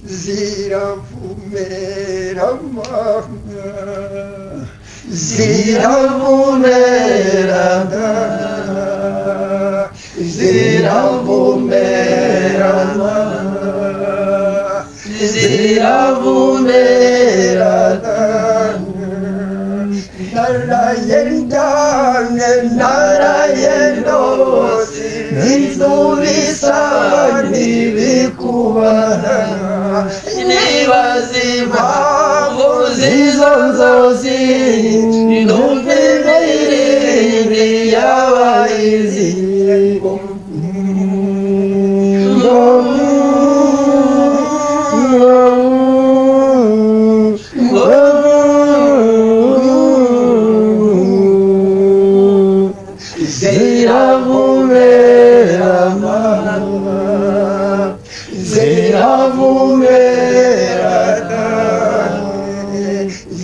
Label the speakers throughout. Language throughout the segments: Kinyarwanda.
Speaker 1: Ziravumera ziravumera, ziravumera, ziravumera. Naraye ndyamye, naraye ndose inzu bisa n'ibikubana,
Speaker 2: nibaza impamvu z'izo nzozi, ndumva imirindi y'abahizi. Ziravumera,
Speaker 1: ziravumera,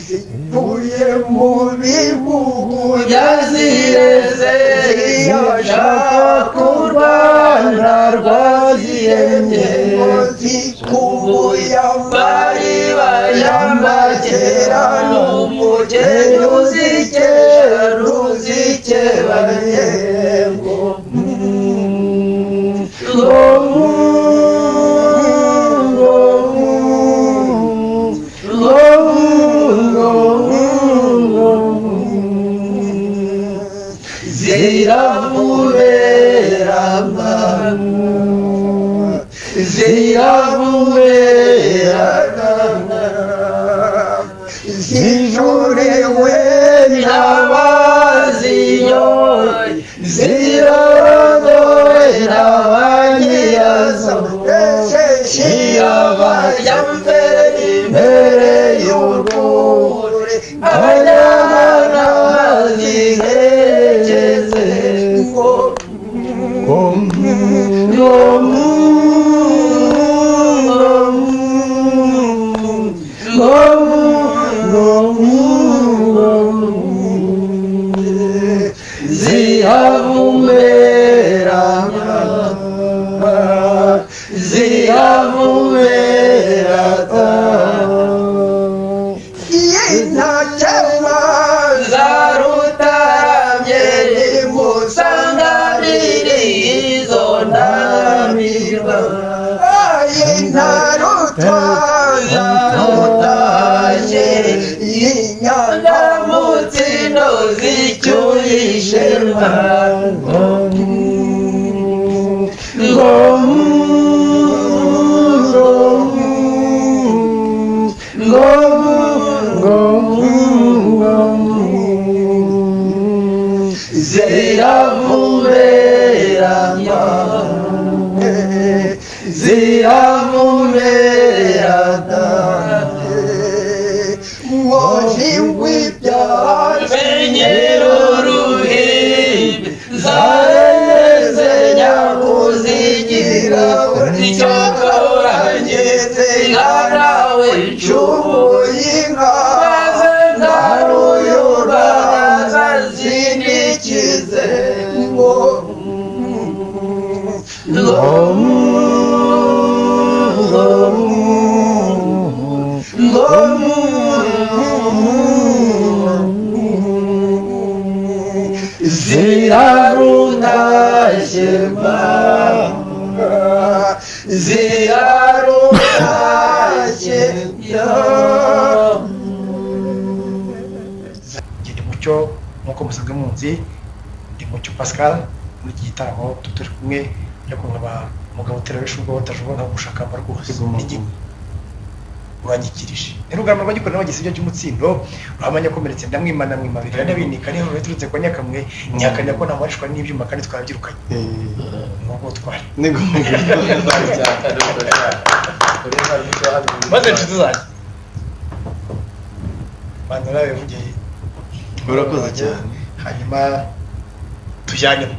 Speaker 1: zivuye mu bihugu
Speaker 2: yazireze, zishaka u Rwanda rwaziremye,
Speaker 1: zikubuye
Speaker 2: amariba y'amakera n'umugeni uzikera ruzikebanye. Ngo ngo ngo ngo ngo ngo ziravumera, ziravumera,
Speaker 1: zijorewe
Speaker 2: n'abazinyoye, zirarogowe na ba nyirazo, abajyambere imbere y'urwuri, abanyamana baziherekeze. Ngo ngo ngo ngo ngo ngo ziravumera, ziravumera.
Speaker 1: Intakema
Speaker 2: zarutaramye, nimusanganire izo ndamirwa.
Speaker 1: Intarutwa
Speaker 2: zarutashye
Speaker 1: inyanga
Speaker 2: ndamutsino zicyuye ishema. Ngo ngo ngo ngo ngo ziravumera, ziravumera.
Speaker 1: Mwoji w'ibyatsi
Speaker 2: Menyero uruhimbi zareze nyakuzigira, icyokoranye nka nawe nshubuye
Speaker 1: inka
Speaker 2: maze ndaruyura zindikize.
Speaker 1: Ngo
Speaker 2: ngo ngo ngo zirarutashye, zirarutashye.
Speaker 3: Njye ndi Mucyo nk'uko musanzwe munzi, ndi Mucyo Pascal. Muri iki gitaramo turi kumwe, ariko nkaba umugabo uterabesha ubwo batajobora nka gushakamba rwose uranyikirije. Ni Rugarama rwa Gikora n'abagize ibyo cy'umutsindo, ruhamanya akomeretse ndamwimana mwimabirira n'abinika n'inkorora iturutse kwa Nyakamwe, nyihakanira ko ntamuharishwa n'ibyuma kandi twarabyirukanye. Ni ubwo twari maze inshuti zanjye banza nawe bivugiye.
Speaker 4: Urakoze cyane.
Speaker 3: Hanyuma tujyanemo.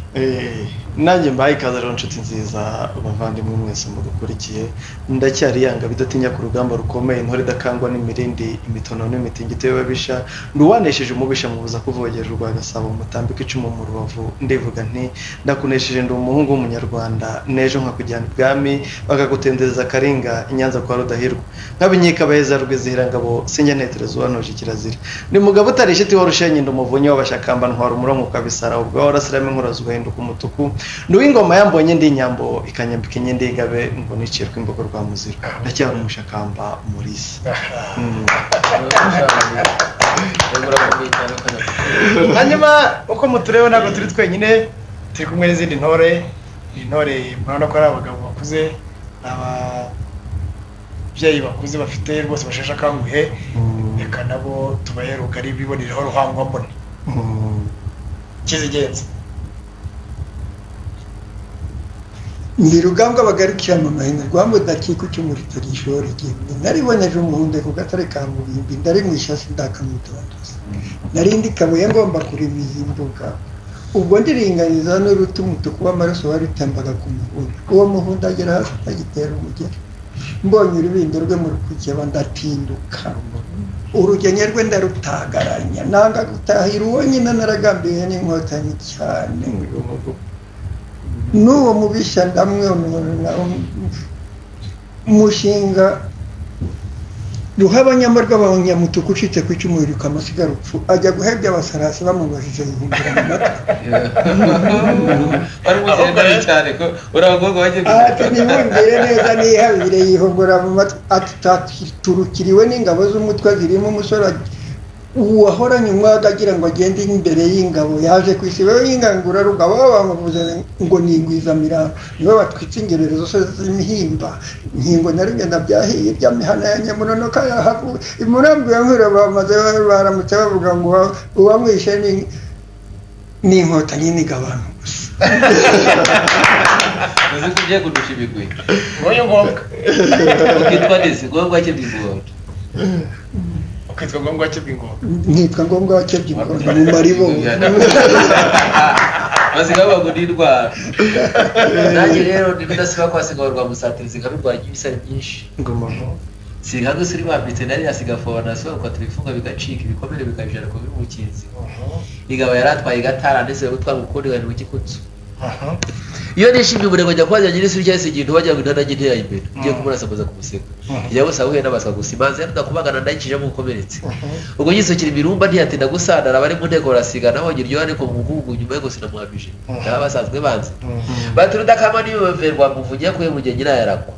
Speaker 4: Nanjye mbahaye ikaze rero nshuti nziza, bavandimwe mwese mudukurikiye. Ndacyari yanga bidatinya ku rugamba rukomeye, intore idakangwa n'imirindi, imitono n'imitingito y'ababisha. Ndi uwanesheje umubisha mubuza kuvogera urwa Gasabo, mutambika icumu mu rubavu. Ndivuga nti ndakunesheje, ndi umuhungu w'umunyarwanda, n'ejo nkakujyana ibwami bakagutendereza akaringa i Nyanza kwa Rudahirwa, nk'abinyika abaheza rwizihirangabo, sinjya ntetereza uwanoje kirazira. Ndi mugabo utarishe iti warushenye, ndi umuvunyi w'abashakamba, ntwara umurongo ukabisara ubwo warasiramo inkurazo ugahinduka umutuku. Ndi uw'ingoma yambonye ndi inyambo ikanyambika inyenda y'ingabe ngo nicirwe imbogo rwa muziro. Ndacyari umushakamba Maurice.
Speaker 3: Hanyuma uko mutureba ntabwo turi twenyine, turi kumwe n'izindi ntore. Ni intore murabona ko ari abagabo bakuze, ni ababyeyi bakuze bafite rwose basheshe akanguhe. Reka nabo tubahe rugari bibonereho ruhangwambone kizigenza.
Speaker 1: Ndi rugambwa bagarukira mu mahina rwa mudakika ucyumurito rishora igihumbi, nariboneje umuhunde ku gatare ka mubimbi, ndari mu ishasi ndakamutondoza, narindi kabuye ngomba kurima iyi mbuga. Ubwo ndiringaniza n'uruti umutuku w'amaraso wari utembaga ku muhunda. Uwo muhunda agera hasi atagitera umugeri, mbonye urubindo rwe mu rukukeba ndatinduka, urugenye rwe ndarutagaranya, nanga gutahira uwo nyina naragambiye n'inkotanyi cyane. N'uwo mubisha ndamwonona umushinga ruhabanyama rw'abanyamutuku ucitse ku icumu yiruka amasiga rupfu, ajya guhebya abasarasi bamubajije yihimbira mu matwi.
Speaker 2: Wari umugenda cyane ko uri abakobwa bagiye.
Speaker 1: Ati ntibumbire neza nihabire, yihogora mu matwi ati turukiriwe n'ingabo z'umutwe zirimo umusore uwahoranye umwaga agira ngo agende imbere y'ingabo yaje ku isibo y'ingangurarugabo bamuvuze ngo ni ingwizamirambo, nibo batwitse ingerero zose z'imihimba nkingo na rimwe na byahiye by'amihana ya Nyamunonoka yahavuye imurambi ya Nkwiro, bamaze baramutse bavuga ngo uwamwishe ni inkotanyi n'igabano gusa.
Speaker 2: Uzi ko ugiye kundusha ibigwi.
Speaker 3: Nguyu ngombwa.
Speaker 2: Ukitwa nese ngombwa akebye ingona.
Speaker 3: Ukitwa ngombwa akebye ingona.
Speaker 1: Nkitwa ngombwa wakebye ingona mu maribo.
Speaker 2: Basigaye bavuga ngo ni indwara. Nanjye rero ntibidasiba kwasiga rwa musatirizi nkabirwanya ibisare byinshi.
Speaker 4: Ngoma.
Speaker 2: Sinka gusa uri wambitse nari yasiga fona sohoka tubifunga bigacika ibikomere bikabijana ku bimukinzi. Ingabo yaratwaye igatara ndetse gutwara ukundi ngani mu gikutsu. Iyo nishimye umurego njya kubaza nyiri cyahise ikintu bajya ngo intana ntera imbere ngiye kumurasa mbaza kumuseka. Njya gusa ahuye n'abaswa gusa imanzi yaruda kubagana ndayicishamo ukomeretse. Ubwo yisukira imirumba ntiyatinda gusandara, abari mu nteko barasigana nabonye iryo ariko mu mukungugu nyuma yo sinamuhamije. Ndaba basanzwe banzi. Baturuda kama niyo rwa muvunyi yakuye mu gihe nyirayo arakwa.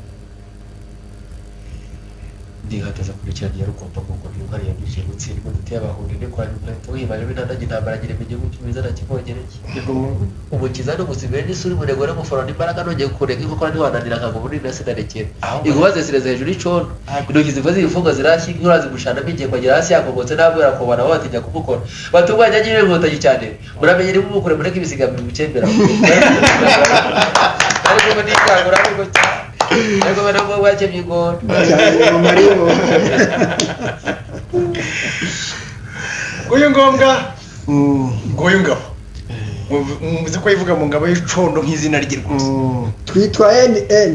Speaker 2: Ndihataza kurikirana iya rugomba kuko intwari yabishije gutsindwa duteye abahunde ni kwa nyuma tuhibaje binandagira intambara ngira igihugu cy'umiza na kivogereke. Umukiza n'umusimbere n'isuri murego n'umuforona imbaraga nongeye kureka inkokora ntiwananira nkango munini na sinarekera. Inkuba zesireza hejuru y'icondo. Intoki ziva zifunga zirashya inkura zimushana bigiye kwagera hasi yakongotse ntabwo yarakobana nabo batinya kumukora. Batunganya nyine inkotanyi cyane. Muramenye niba umukure mureke ibisiga bimucembera. Ariko nikangura ariko cyane. Ariko nabwo bwakemye ingona.
Speaker 1: Cyane mu maribo.
Speaker 3: Nguyu ngombwa, nguyu ngabo, muzi ko yivuga mu ngabo y'icondo nk'izina rye rwose.
Speaker 1: Twitwa NN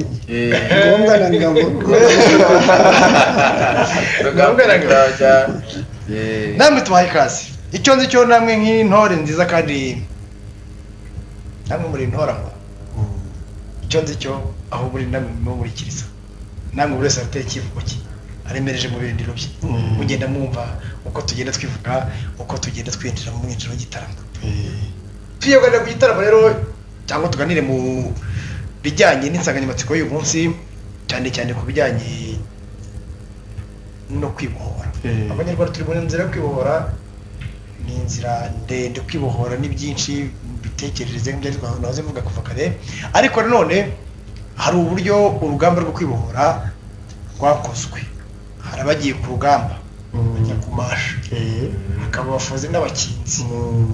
Speaker 1: ngombwa na ngabo.
Speaker 3: Ngombwa na ngabo. Namwe tubahe ikaze. Icyo nzi cyo namwe nk'intore nziza kandi namwe muri intore aho. Icyo nzi cyo aho muri namwe mumurikiriza, namwe buri wese arateye ikivugo cye aremereje mu birindiro bye. Mugenda mwumva uko tugenda twivuga, uko tugenda twinjira mu mwinjiro w'igitaramo. Tugiye kuganira ku gitaramo rero, cyangwa tuganire mu bijyanye n'insanganyamatsiko y'uyu munsi, cyane cyane ku bijyanye no kwibohora. Abanyarwanda turi mu nzira yo kwibohora, ni inzira ndende. Kwibohora ni byinshi mu bitekerereze nk'ibyo nahoze mvuga kuva kare, ariko nanone hari uburyo urugamba rwo kwibohora rwakozwe. Hari abagiye ku rugamba bajya kumasha, hakaba abafuzi n'abakinzi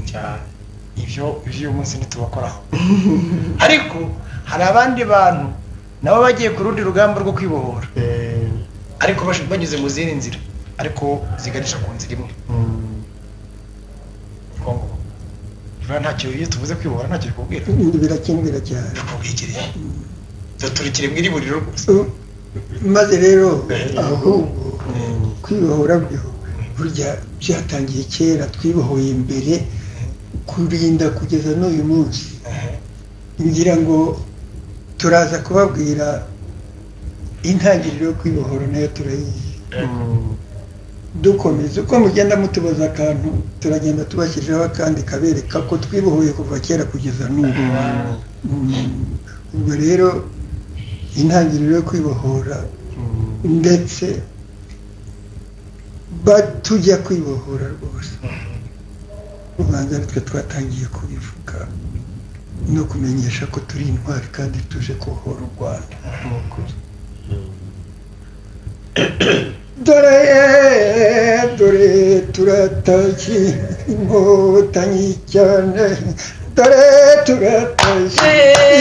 Speaker 3: cyane. Ibyo iby'uyu munsi ntitubakoraho, ariko hari abandi bantu nabo bagiye ku rundi rugamba rwo kwibohora, ariko banyuze mu zindi nzira ariko ziganisha ku nzira imwe. Kongo. Biba ntacyo, iyo tuvuze kwibohora ntacyo bikubwira?
Speaker 1: Birakimbwira cyane.
Speaker 3: Bikubwikiriye turikire mu iriburiro rwose.
Speaker 1: Maze rero ahubwo kwibohora byo burya byatangiye kera, twibohoye imbere kurinda kugeza n'uyu munsi. Ngira ngo turaza kubabwira intangiriro yo kwibohora, nayo turayizi. Dukomeza uko mugenda mutubaza akantu, turagenda tubashyizeho akandi kabereka ko twibohoye kuva kera kugeza n'ubu. Ubwo rero intangiriro yo kwibohora, ndetse tujya kwibohora rwose, ubanza ari twe twatangiye kubivuga no kumenyesha ko turi intwari kandi tuje kubohora u Rwanda. Dore dore turatashye Inkotanyi cyane, dore turatashye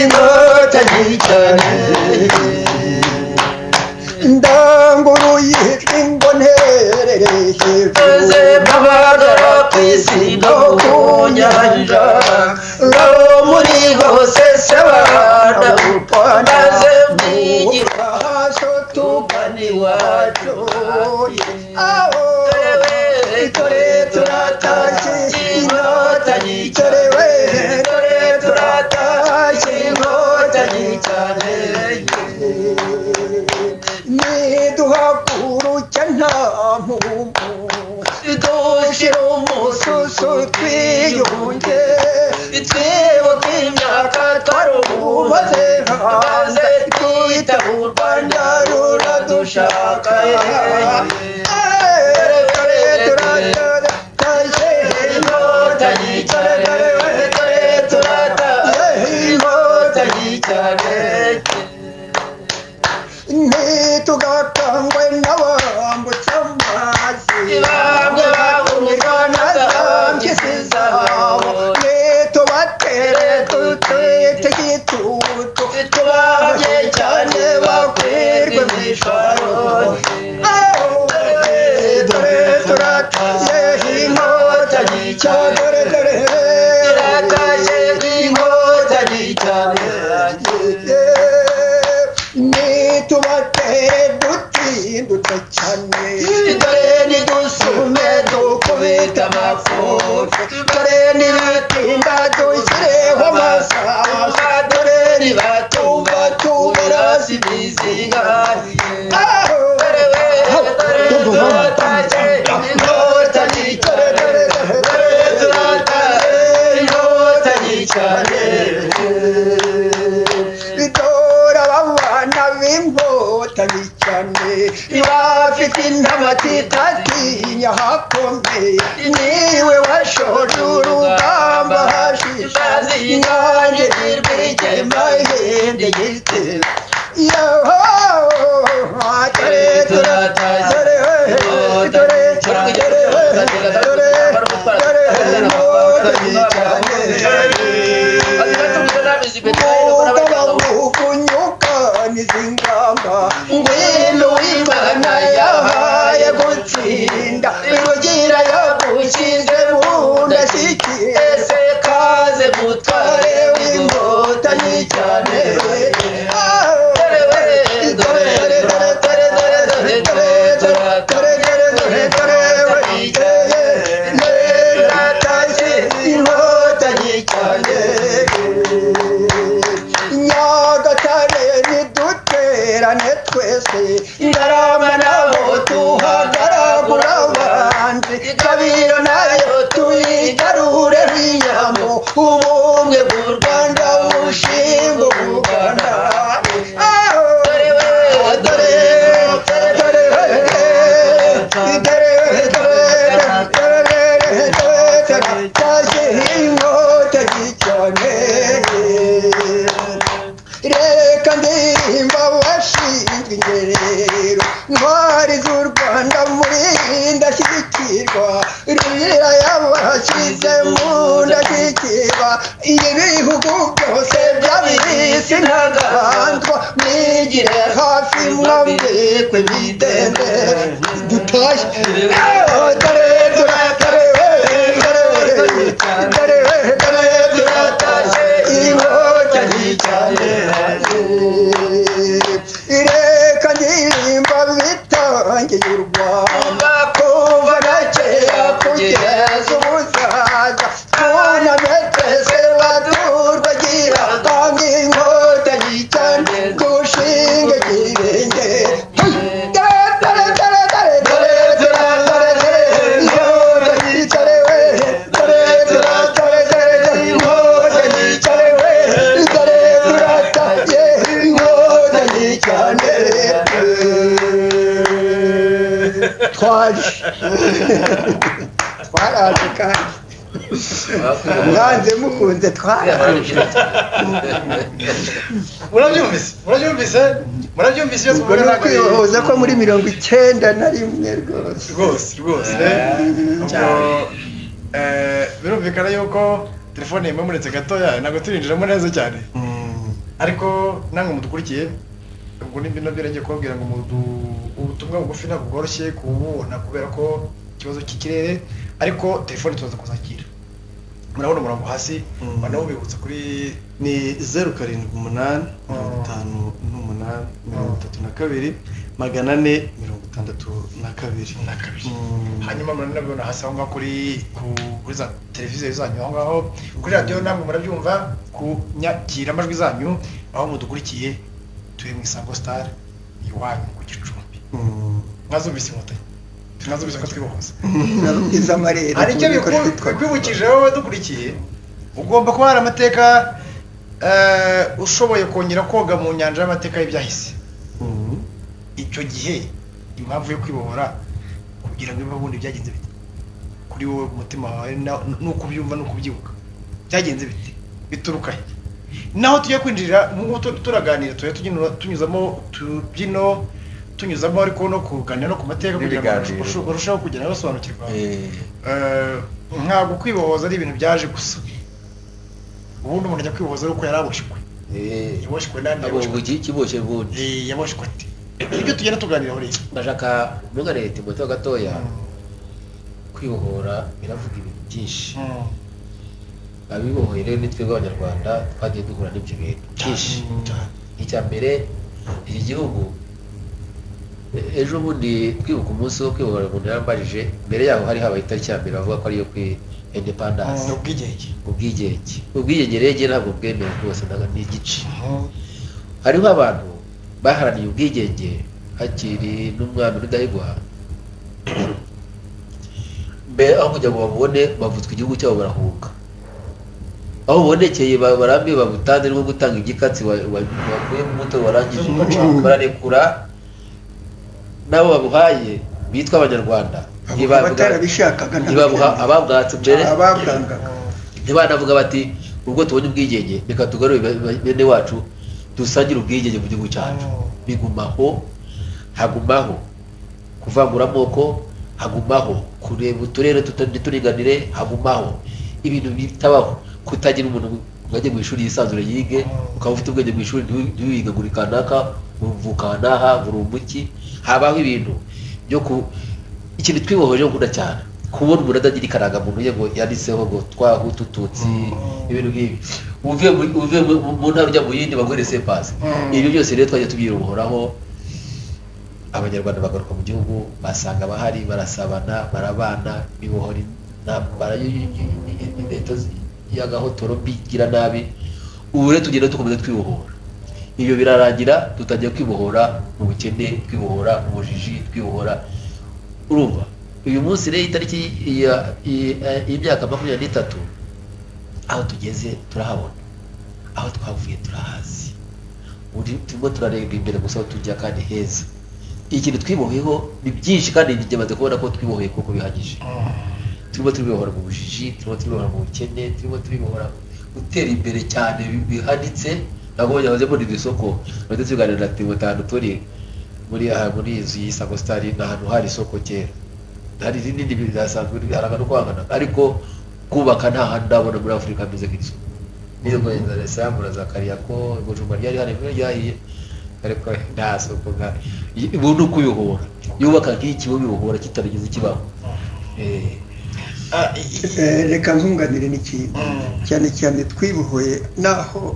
Speaker 1: Inkotanyi cyane. Ndanguruye ingonerere
Speaker 2: Maze mpamagara ku isi no ku nyanja, ngabo muri hose se bana, maze mwigira
Speaker 1: haso
Speaker 2: tugana iwacu.
Speaker 1: Aho dore turatashye
Speaker 2: Inkotanyi
Speaker 1: dore we
Speaker 2: dore turatashye Inkotanyi cyane.
Speaker 1: Niduhaguruke nta mpumpu,
Speaker 2: dushyira umususu
Speaker 1: twiyunge,
Speaker 2: twibuke imyaka
Speaker 1: umaze
Speaker 2: twarumaze,
Speaker 1: hanze
Speaker 2: maze twita u Rwanda ruradushaka.
Speaker 1: Dore turatashye
Speaker 2: Inkotanyi cyane, dore turatashye Inkotanyi cyane.
Speaker 1: Ntitugakangwe n'abambutse amazi,
Speaker 2: Bamwe bahurwa na za mpyisi zabo,
Speaker 1: nitubatere tutwite igitutu,
Speaker 2: tubahamye cyane bakwirwe imishwaro.
Speaker 1: Dore turatashye
Speaker 2: Inkotanyi cyane,
Speaker 1: dore dore
Speaker 2: turatashye Inkotanyi cyane.
Speaker 1: Nitubatere dutindutse cyane,
Speaker 2: dore nidusume dukubita amakofe,
Speaker 1: dore nibitinda dushyireho amasasu,
Speaker 2: dore nibatumva tubarasa imizinga. Dore we dore turatashye Inkotanyi cyane, dore turatashye Inkotanyi cyane.
Speaker 1: Dore abana b'Inkotanyi cyane bafite intamati itatinya hakomeye, niwe washoje urugamba hashisha inyange rwigema ihende gitera. Yaho dore dore dore dore dore dore Inkotanyi cyane. Kunyukaniza ingamba, ngwino w'Imana yahaye gutsinda, Rugira yagushyize mu ndashyikira,
Speaker 2: Ese kaze mutware w'Inkotanyi cyane.
Speaker 1: Dore dore dore dore dore dore dore dore dore turatashye Inkotanyi cyane. Nyagatare niduterane twese, Ngarama nabo tuhagaragura abanzi, Gabiro nayo tuyigarure inyamo, ubumwe bw'u Rwanda bushinga u Rwanda. Dore dore dore dore dore turatashye Inkotanyi cyane. Reka ndirimba washinzwe ingerero, ntwari z'u Rwanda muri ndashyigikirwa, Rugira yabashyize mu ndashyikirwa, ibihugu byose by'abisi ntaganzwa, mwigire hafi mwambikwe bidende dutashye. Dore dore dore dore dore dore. twitangiye u Rwanda kuva na kera kugeza ubusaza, twunamye twese baturwagira banga inkotanyi cyane dushinga ikirenge. Dore dore dore dore dore dore dore inkotanyi cyane we, dore dore dore dore dore inkotanyi cyane we, dore turataye inkotanyi cyane. Twaje twaraje kandi mwanze mukunze twaraje.
Speaker 3: Murabyumvise, murabyumvise, murabyumvise iyo
Speaker 1: Ubwo
Speaker 3: tuvuga
Speaker 1: ni
Speaker 3: ntabwo ari-
Speaker 1: ukwibohoza ko muri 91 rwose.
Speaker 3: Rwose rwose. Ubwo birumvikana yuko telefone yimumuretse gatoya, ntabwo turinjiramo neza cyane, ariko namwe mudukurikiye, ubwo ni nabyo ngiye kubabwira ngo ubutumwa bugufi ntabwo bworoshye kububona kubera ko ikibazo cy'ikirere, ariko telefone tuza kuzakira. Murabona umurongo hasi, banawubibutsa kuri
Speaker 4: Ni 078 58 32 462.
Speaker 3: Na kabiri.
Speaker 4: Mm.
Speaker 3: Hanyuma muranabibona hasi aho ngaho kuri za televiziyo zanyu, aho ngaho kuri radiyo namwe murabyumva ku nyakiramajwi zanyu aho mudukurikiye. Turi mu Isango Star iwanyu ku Gicumbi. Mwazumvise inkotanyi, mwazumvise ko twibohoza.
Speaker 1: Iz'amarere.
Speaker 3: Hari icyo bikwibukije wowe dukurikiye? Ugomba kuba hari amateka ushoboye kongera koga mu nyanja y'amateka y'ibyahise. Icyo gihe impamvu yo kwibohora kugira ngo ibe ubundi byagenze bite kuri wowe, mu mutima wawe, nuko ubyumva nuko ubyibuka, byagenze bite, bituruka he? Naho tujya kwinjirira ubu ngubu turaganira, tujya tunyuzamo utubyino, tunyuzamo ariko no kuganira no ku mateka kugira ngo
Speaker 5: N'ibiganiro.
Speaker 3: barusheho kugenda basobanukirwa. Ntabwo kwibohoza ari ibintu byaje gusa. Ubundi umuntu ajya kwibohoza ari uko yari aboshywe. Yaboshywe nande? Yaboshywe
Speaker 2: Abo kiboshye bundi.
Speaker 3: Yaboshywe ate? Ibyo tugenda tuganiraho rero.
Speaker 2: Ndashaka ntungane Timoteyo gatoya. Kwibohora biravuga ibintu byinshi. Abibohoye rero ni twebwe Abanyarwanda twagiye duhura n'ibyo bintu byinshi. Icya mbere, iki gihugu ejo bundi twibuka umunsi wo kwibohora, umuntu yarambajije, mbere yaho hari habaye itariki ya mbere bavuga ko ariyo kwi independence.
Speaker 3: Ni ubwigenge.
Speaker 2: Ubwigenge, ubwigenge rero njye ntabwo bwemewe rwose, ni igice. Hariho abantu baharaniye ubwigenge hakiri n'umwami Rudahigwa. Mbere aho kugira ngo babubone, bavutswa igihugu cyabo barahunga. Aho bubonekeye barambiwe babutanze rwo gutanga igikatsi wakuye mu muto warangije, bararekura n'abo babuhaye bitwa Abanyarwanda ntibavuga-
Speaker 1: Abatarabishakaga.
Speaker 2: Ntibabuha ababwatse mbere.
Speaker 1: Ababwangaga.
Speaker 2: Ntibanavuga bati ubwo tubonye ubwigenge reka tugarure bene wacu dusangire ubwigenge mu gihugu cyacu. Bigumaho, hagumaho kuvangura amoko, hagumaho kureba uturere ntituringanire, hagumaho ibintu bitabaho, kutagira umuntu ngo ajye mu ishuri yisanzure yige, ukaba ufite ubwenge mu ishuri ntiwige ngo uri kanaka, uvuka aha n'aha, uri umuki. Habaho ibintu byo ku ikintu twibohoje nkunda cyane kubona umuntu atagira ikarangamuntu ye ngo yanditseho ngo twahutu tutsi, ibintu nk'ibi, uvuye mu ntara ujya mu yindi baguhere sepasi. Ibyo byose rero twajya tubyirohoraho, Abanyarwanda bagaruka mu gihugu basanga abahari barasabana, barabana, bibohora intambara leta y'agahotoro bigira nabi. Ubu rero tugenda dukomeza twibohora, ibyo birarangira dutangiye kwibohora mu bukene, twibohora mu bujiji, twibohora. Urumva uyu munsi rero itariki y'imyaka 23, aho tugeze turahabona, aho twavuye turahazi. Ubu turimo turareba imbere gusa aho tujya kandi heza. Ikintu twiboheyeho ni byinshi kandi byamaze kubona ko twibohoye kuko bihagije. Turimo turibohora mu bujiji, turimo turibohora mu bukene, turimo turibohora gutera imbere cyane bihanitse. Ntabwo bahoze muri iri soko bajya tuganira na Timote ahantu turi muri aha muri iyi nzu y'Isango Star, ni ahantu hari isoko kera, hari rinini bidasanzwe harangana uko hangana, ariko kubaka nta hantu ndabona muri Afurika hameze nk'iri soko. Niyo ngo Dar es za Kariakoo, Bujumbura ryari hari rimwe ryahiye, ariko nta soko nka ubu. Ni ukubibohora yubaka nk'iki bibohora kitarigeze kibaho.
Speaker 1: Reka nkunganire n'ikintu cyane cyane twibohoye naho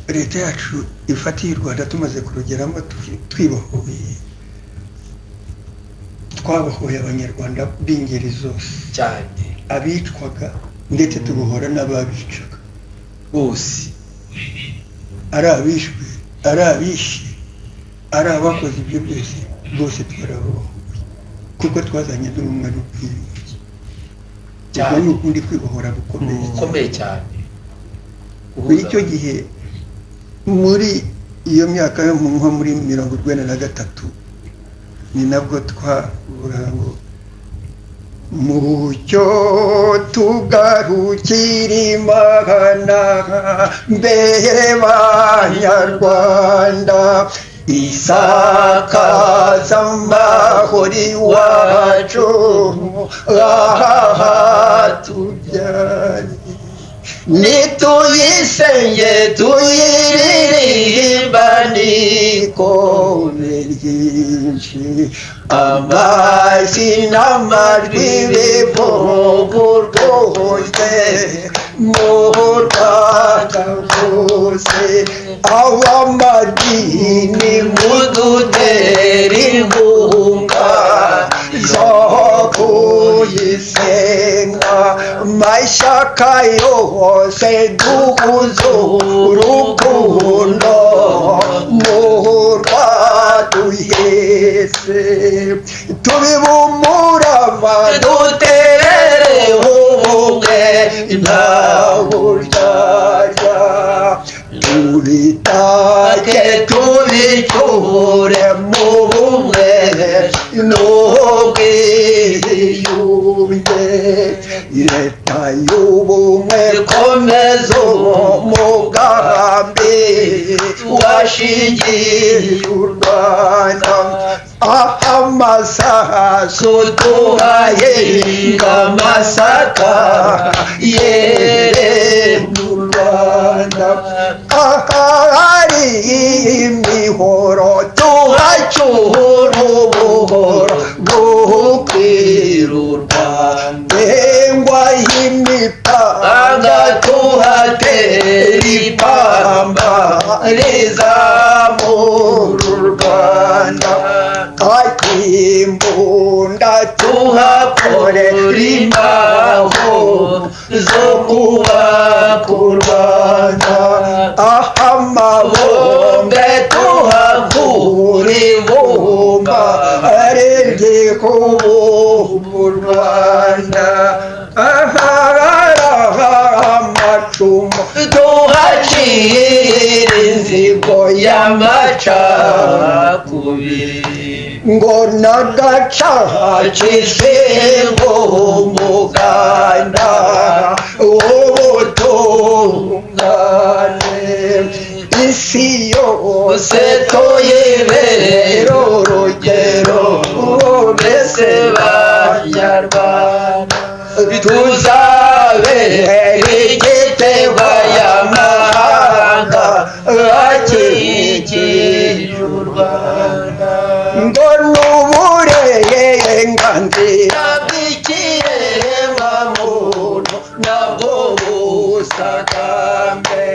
Speaker 1: leta yacu ifatiye u Rwanda tumaze kurugeramo twibohoye. Twabohoye Abanyarwanda b'ingeri zose,
Speaker 2: cyane,
Speaker 1: abicwaga ndetse tubohora n'ababicaga
Speaker 2: bose,
Speaker 1: ari abishwe, ari abishe, ari abakoze ibyo byose, bose twarabohoye kuko twazanye n'ubumwe n'ubwiyunge. Ubwo ni ukundi kwibohora gukomeye cyane.
Speaker 2: Gukomeye cyane.
Speaker 1: Muri icyo gihe, muri iyo myaka yo nko muri 93, ni nabwo twavuga ngo mucyo tugarukire Imana mbere Banyarwanda, isakaza amahoro iwacu ahatubyaye, nituyisenge tuyiririmba n'ikome ryinshi, amazi n'amajwi bivugurwose mu Rwanda hose, abamadini mudutera inkunga zo kuyisenga, mashyaka yose duhuze urukundo mu rwaduhese, tubibumurava duterere ubumwe nta buryarya, tubitake tubicyure mu bumwe n'ubwiyunge, Leta y'ubumwe komeza umugambi washingiye u Rwanda, amasasu tuhaye amasaka yere mu Rwanda, ahari imihoro tuhacyura ubuhoro bw'ukwira u Rwanda, engwa y'imipanga tuhatera ipamba rizamura u Rwanda, akimbunda tuhakorera imbaho zo kubaka u Rwanda, amabombe tuhakura ibumba arembye kubumba u Rwanda, amacumu tuhacira inzigo y'amacakubiri, ngo nagacacishe ngo umuganda w'ubutungane, isi yose tuyibere urugero, mbese Banyarwanda tuzabera igitego y'amahanga akikije u Rwanda, ngo n'uburenganzira bw'ikiremwamuntu nabwo busakambe,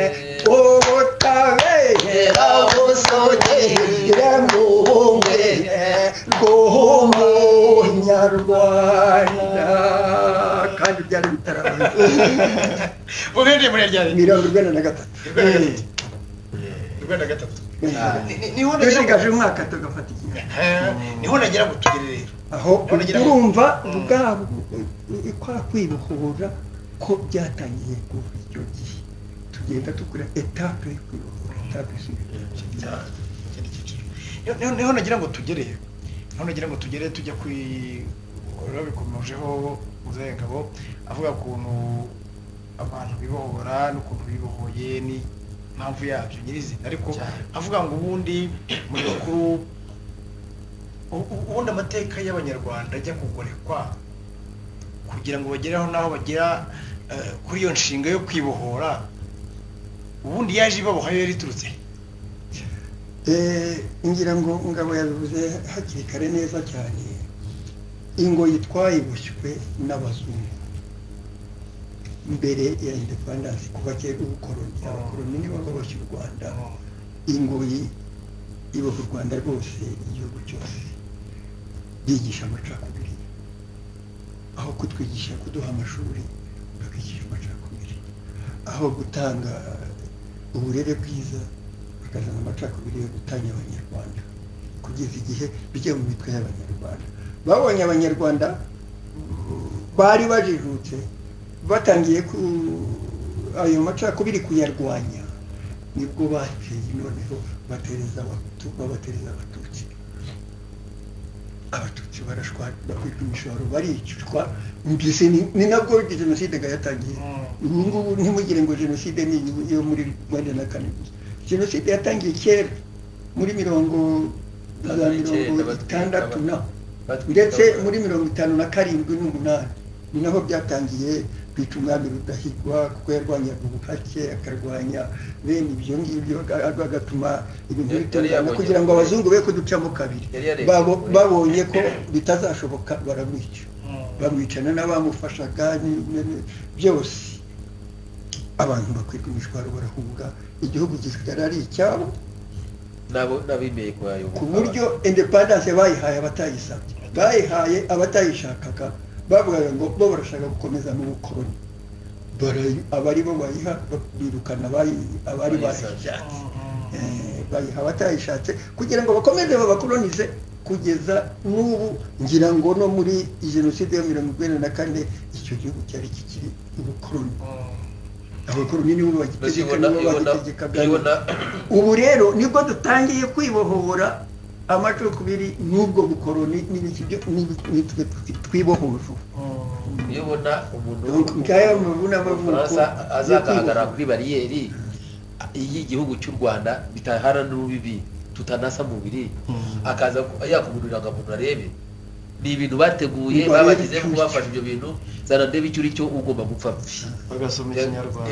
Speaker 1: ubutabera busogere mu bumwe bw'Umunyarwanda, kandi byari bitararangira.
Speaker 3: Uhereye muri ryari?
Speaker 1: 93.
Speaker 3: 93. Niho nagira ngo
Speaker 1: Dushigaje umwaka tugafata igihe.
Speaker 3: Niho nagira ngo tugere rero.
Speaker 1: Aho urumva ubwabo kwa kwibohora ko byatangiye kuva icyo gihe, tugenda dukora étape yo kwibohora, étape isubira.
Speaker 3: Ikindi cyiciro. Niho nagira ngo tugere, niho nagira ngo tugere, tujya kuri babikomojeho Muzehe Ngabo avuga ukuntu abantu bibohora n'ukuntu bibohoye n'impamvu yabyo nyirizina, ariko avuga ngo ubundi muri bakuru, ubundi amateka y'Abanyarwanda ajya kugorekwa kugira ngo bagereho n'aho bagera kuri iyo nshinga yo kwibohora, ubundi yaje ibaboha yo yari iturutse
Speaker 1: Ngira ngo Ngabo yabivuze hakiri kare neza cyane. Ingoyi twayiboshywe n'abazungu mbere ya independence, kuva kera ubukoroni, abakoroni nibo baboshye u Rwanda, ingoyi iboha u Rwanda rwose, igihugu cyose. Bigisha amacakubiri aho kutwigisha kuduha amashuri, bakigisha amacakubiri. Aho gutanga uburere bwiza, bakazana amacakubiri yo gutanya Abanyarwanda, kugeza igihe bijya mu mitwe y'Abanyarwanda. Babonye Abanyarwanda bari bajijutse, batangiye ku ayo macakubiri kuyarwanya, nibwo bateye noneho batereza Abahutu, babatereza Abatutsi. Abatutsi barashwa, bakwirwa imishoro, baricwa. Mbese ni nabwo jenoside nga yatangiye. Ubu ngubu ntimugire ngo jenoside ni iyo muri 94 gusa. Jenoside yatangiye kera muri mirongo za
Speaker 2: 19
Speaker 1: 60 na ndetse muri 57 n'umunani, ni naho byatangiye kwica umwami Rudahigwa, kuko yarwanyaga ubuhake, akarwanya bene ibyo ngibyo, agatuma ibintu
Speaker 2: Yari
Speaker 1: bitungana
Speaker 2: yabonye
Speaker 1: kugira ngo abazungu be kuducamo kabiri.
Speaker 2: Yari yarebye kure.
Speaker 1: Babonye ko bitazashoboka, baramwica, bamwicana n'abamufashaga byose. Abantu bakwirwa imishwaro, barahunga, igihugu gisigara ari icyabo.
Speaker 2: Nabo n'abemeye kuyayoboka.
Speaker 1: Ku buryo independence bayihaye abatayisabye, bayihaye abatayishakaga, bavugaga ngo bo barashaka gukomeza mu bukoloni. Abari bo bayiha, birukana abari
Speaker 2: Bayisabye.
Speaker 1: bayishatse. Bayiha abatayishatse kugira ngo bakomeze babakolonize kugeza n'ubu. Ngira ngo no muri jenoside ya 94 icyo gihugu cyari kikiri ubukoloni. Abakoloni nibo bagitegeka, nibo bagitegekaga. Ubu rero nibwo dutangiye kwibohora amacakubiri n'ubwo bukoroni n'ibiki byo nitwe twibohora ubu.
Speaker 2: Iyo ubona umuntu
Speaker 1: Donc, ngaya amavu n'amavuko
Speaker 2: w'Umufaransa
Speaker 1: yo
Speaker 2: azagahagarara
Speaker 1: kwibohora.
Speaker 2: kuri bariyeri y'igihugu cy'u Rwanda, bitahana n'urubibi, tutanasa mubiri, akaza yakugurira indangamuntu arebe, ni ibintu bateguye.
Speaker 1: Ngo arebe
Speaker 2: Babagizemo
Speaker 1: icyo uri
Speaker 2: bafashe ibyo bintu, zana ndebe icyo uri cyo, ugomba gupfa pfi.
Speaker 4: Bagasoma Ikinyarwanda.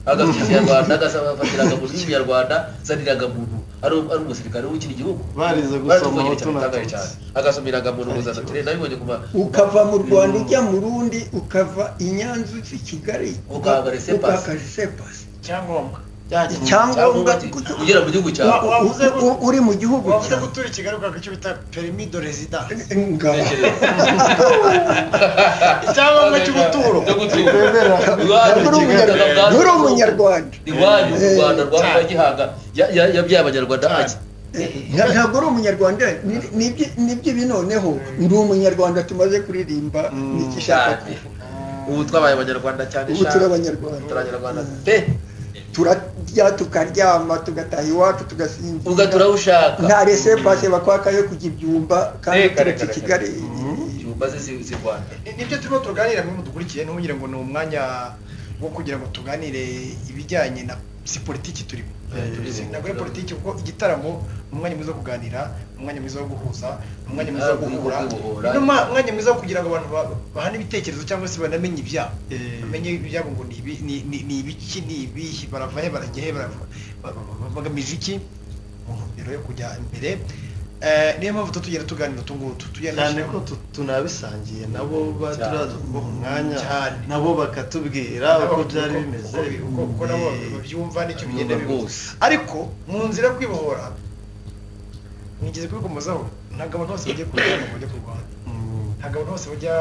Speaker 2: Agasoma Ikinyarwanda, agasaba afatira indangamuntu y'Umunyarwanda, zana indangamuntu, ari umusirikare w'ikindi gihugu.
Speaker 4: Barize gusoma
Speaker 2: Baratuvugire
Speaker 4: Abahutu
Speaker 2: cyane,
Speaker 4: na
Speaker 2: bitangaje
Speaker 4: Tutsi.
Speaker 2: cyane, agasoma indangamuntu ngo zana turebe, nabibonye ku ma
Speaker 1: Ukava mu Rwanda ujya mu rundi, ukava i Nyanza uza i Kigali,
Speaker 2: Ugahabwa laissez-passer.
Speaker 1: ukaka laissez-passer.
Speaker 3: Icyangombwa.
Speaker 1: Icyangombwa.
Speaker 2: Ugera mu gihugu cyawe.
Speaker 3: Wavuze
Speaker 1: Uri mu gihugu
Speaker 3: wavuze
Speaker 1: cyawe.
Speaker 3: gutura i Kigali ukaka icyo bita permis de résidence.
Speaker 1: Ngaho.
Speaker 3: Icyangombwa cy'ubuturo.
Speaker 2: Cyo gutura.
Speaker 4: Bemera.
Speaker 2: Iwanyu,
Speaker 1: Nturi Umunyarwanda. Nturi Umunyarwanda.
Speaker 2: Iwanyu mu Rwanda rwa
Speaker 3: Cyane.
Speaker 2: Gihanga yabyaye Abanyarwanda
Speaker 3: Cyane.
Speaker 2: ake.
Speaker 1: Ntabwo uri Umunyarwanda. Nibyo ibi noneho ndi Umunyarwanda tumaze kuririmba, nigishaka
Speaker 2: Cyane.
Speaker 1: kuvuga.
Speaker 2: Ubu twabaye Abanyarwanda cyane.
Speaker 1: Ubu
Speaker 2: Sha.
Speaker 1: turi Abanyarwanda.
Speaker 2: Turi Abanyarwanda pe.
Speaker 1: Turarya, tukaryama, tugataha iwacu, tugasinzira.
Speaker 2: Ugatura aho ushaka.
Speaker 1: Nta laissez-passer bakwaka yo kujya ibyumba kandi
Speaker 2: Reka,
Speaker 1: turetse
Speaker 2: reka, reka.
Speaker 1: Kigali.
Speaker 2: Ibyumba ze z'i Rwanda.
Speaker 3: Nibyo turimo tuganira. Mwe mudukurikiye, ntugire ngo ni umwanya wo kugira ngo tuganire ibijyanye na si politiki turimo. Ntabwo ari politiki, kuko igitaramo ni umwanya mwiza wo kuganira, ni umwanya mwiza wo guhuza, ni umwanya mwiza wo guhura,
Speaker 2: Kwibohora.
Speaker 3: ni umwanya mwiza wo kugira ngo abantu bahane ibitekerezo cyangwa se banamenye ibyabo, bamenye ibyabo ngo ni ibi, ni ibiki, ni ibihe, barava he, barajya he, bagamije iki mu ntumbero yo kujya imbere. Niyo mpamvu tugenda tuganira utu ngutu tugenda
Speaker 4: Cyane ko tunabisangiye nabo,
Speaker 2: Cyane.
Speaker 4: turaza kubaha umwanya
Speaker 3: Cyane.
Speaker 4: nabo bakatubwira uko byari bimeze.
Speaker 3: Uko nabo babyumva n'icyo bigenda
Speaker 2: Babyumva
Speaker 3: bibuza.
Speaker 2: rwose.
Speaker 3: Ariko mu nzira yo kwibohora, mwigeze kubikomozaho, ntabwo abantu bose bagiye ku rugamba ngo bajye kurwana, ntabwo abantu bose bajya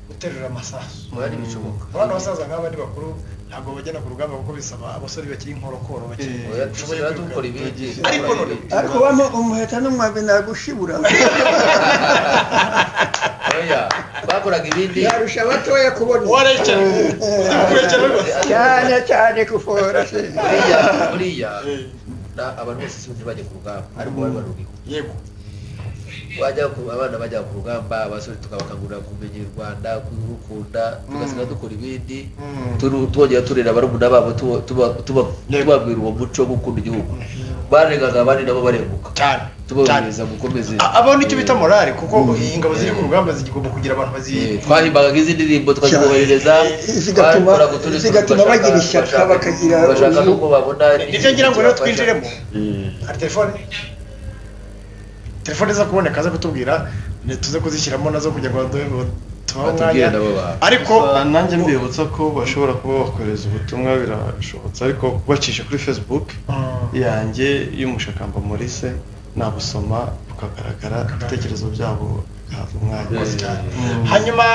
Speaker 3: guterura amasasu.
Speaker 2: Oya, ntibishoboka.
Speaker 3: Abana basaza nk'aba ni bakuru, ntabwo bajyana ku rugamba, kuko bisaba abasore bakiri inkorokoro, bakiri
Speaker 2: Oya,
Speaker 3: bashoboye
Speaker 2: dusigaye
Speaker 3: kwiruka.
Speaker 2: dukora ibindi.
Speaker 3: Ariko none
Speaker 1: Ariko wampa umuheta n'umwambi nagushibura.
Speaker 2: Oya, bakoraga ibindi.
Speaker 1: Yarusha abatoya kubona.
Speaker 3: Warekera kurekera rwose.
Speaker 1: Cyane cyane kufora se.
Speaker 2: Buriya abantu bose si ntibajya ku rugamba, ariko bari baruriho. Wajya ku abana bajya ku rugamba, abasore tukabakangurira kumenya u Rwanda, kurukunda, tugasiga dukora ibindi. Twongera turera barumuna babo, tubabwira uwo muco wo gukunda igihugu. Barengaga abandi nabo barenguka.
Speaker 3: Cyane.
Speaker 2: Tubohereza gukomeza.
Speaker 3: Abo nicyo bita morale, kuko ingabo ziri ku rugamba zigomba kugira abantu bazi.
Speaker 2: Twahimbaga nk'izi ndirimbo tukaziboherereza.
Speaker 1: Zigatuma-
Speaker 2: Twakora utundi tuntu
Speaker 1: zigatuma bagira ishyaka, bakagira
Speaker 2: bashaka n'uko babona.
Speaker 3: Nibyo ngira ngo rero twinjiremo. Hari telefone iza kuboneka aza kutubwira, tuze kuzishyiramo nazo kugira ngo tubahe
Speaker 2: Batubwire
Speaker 3: umwanya.
Speaker 2: nabo bantu.
Speaker 3: Ariko
Speaker 4: Gusa nanjye mbibutsa ko bashobora kuba bakohereza ubutumwa, birashobotse, ariko bacisha kuri Facebook yanjye y'Umushakamba Maurice, nabusoma bukagaragara, ibitekerezo byabo bigahabwa umwanya.
Speaker 3: Murakoze cyane. Hanyuma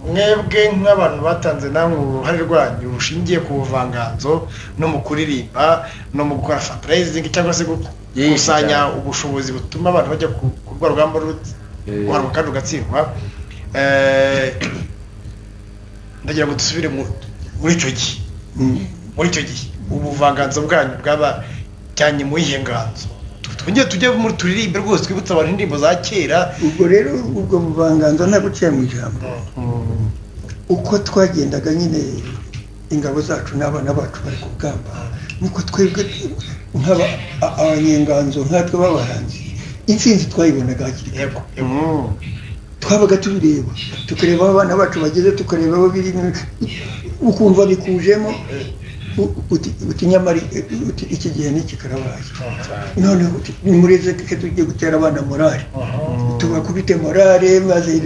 Speaker 3: mwebwe nk'abantu batanze namwe uruhare rwanyu rushingiye ku buvanganzo no mu kuririmba no mu gukora fundraising cyangwa se gukusanya
Speaker 2: cyane.
Speaker 3: ubushobozi butuma abantu bajya ku rwa rugamba guharwa kandi rugatsindwa. Ndagira ngo dusubire muri icyo gihe, muri icyo gihe ubuvanganzo bwanyu bwaba cyane mu iyihe nganzo? Twongere tujye muri turirimbe rwose, twibutse abantu indirimbo za kera.
Speaker 1: Ubwo rero ubwo buvanganzo ntaguciye mu ijambo, uko twagendaga nyine ingabo zacu n'abana bacu bari ku rugamba, niko twebwe nk'aba abanyenganzo nkatwe b'abahanzi intsinzi twayibonaga hakiri kare.
Speaker 3: Yego, yego.
Speaker 1: Twabaga tubireba, tukareba aho abana bacu bageze, tukareba aho biri, ukumva bikujemo, uti nyamara uti iki gihe n'iki karabaye, noneho uti nimureze ke tugiye gutera abana morale, tubakubite morale maze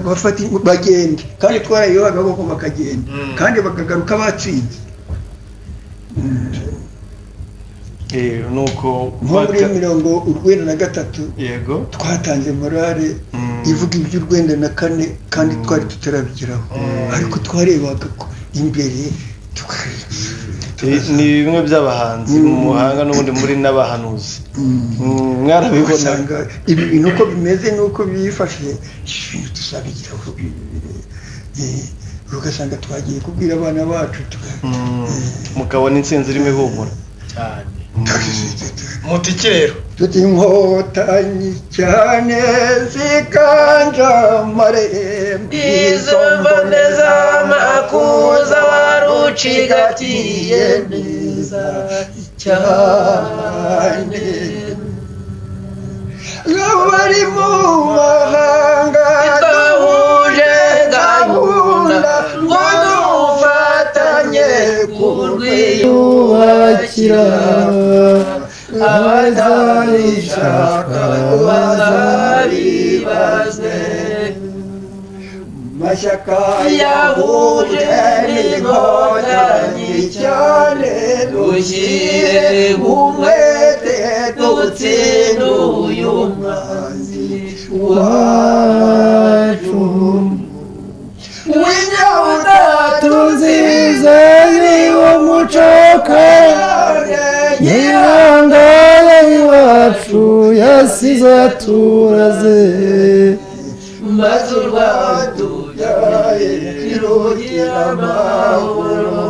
Speaker 1: bafate bagende, kandi twarayibaga koko bakagenda, kandi bakagaruka batsinze.
Speaker 4: Nuko
Speaker 1: Nko muri 93 twatanze morale ivuga iby'u94 kandi twari tutarabigeraho, ariko twarebaga ko imbere
Speaker 4: Ni bimwe by'abahanzi mu muhanga n'ubundi muri n'abahanuzi. Mwarabibona.
Speaker 1: Ugasanga ibi bintu uko bimeze n'uko byifashe, ibintu tuzabigeraho, ugasanga twagiye kubwira abana bacu
Speaker 4: Mukabona intsinzi irimo ihumura.
Speaker 3: Cyane. Mutiki rero.
Speaker 1: Tuti inkotanyi cyane ziganje amarembo,
Speaker 2: Izo mboneza makuza warucigatiye neza cyane.
Speaker 1: Abari mu mahanga
Speaker 2: Twahuje gahunda ngo dufatanye kurwiyubakira, abatabishaka bazabibazwe.
Speaker 1: Mashyaka
Speaker 2: Yahuje n'inkotanyi cyane, dushyire umwete dutsinde uyu mwanzi wacu
Speaker 1: w'inyabutatu.
Speaker 5: Nziza y'uwo muco nyirangare iwacu yasize aturaze,
Speaker 2: maze urwatubyaye rugira amahoro.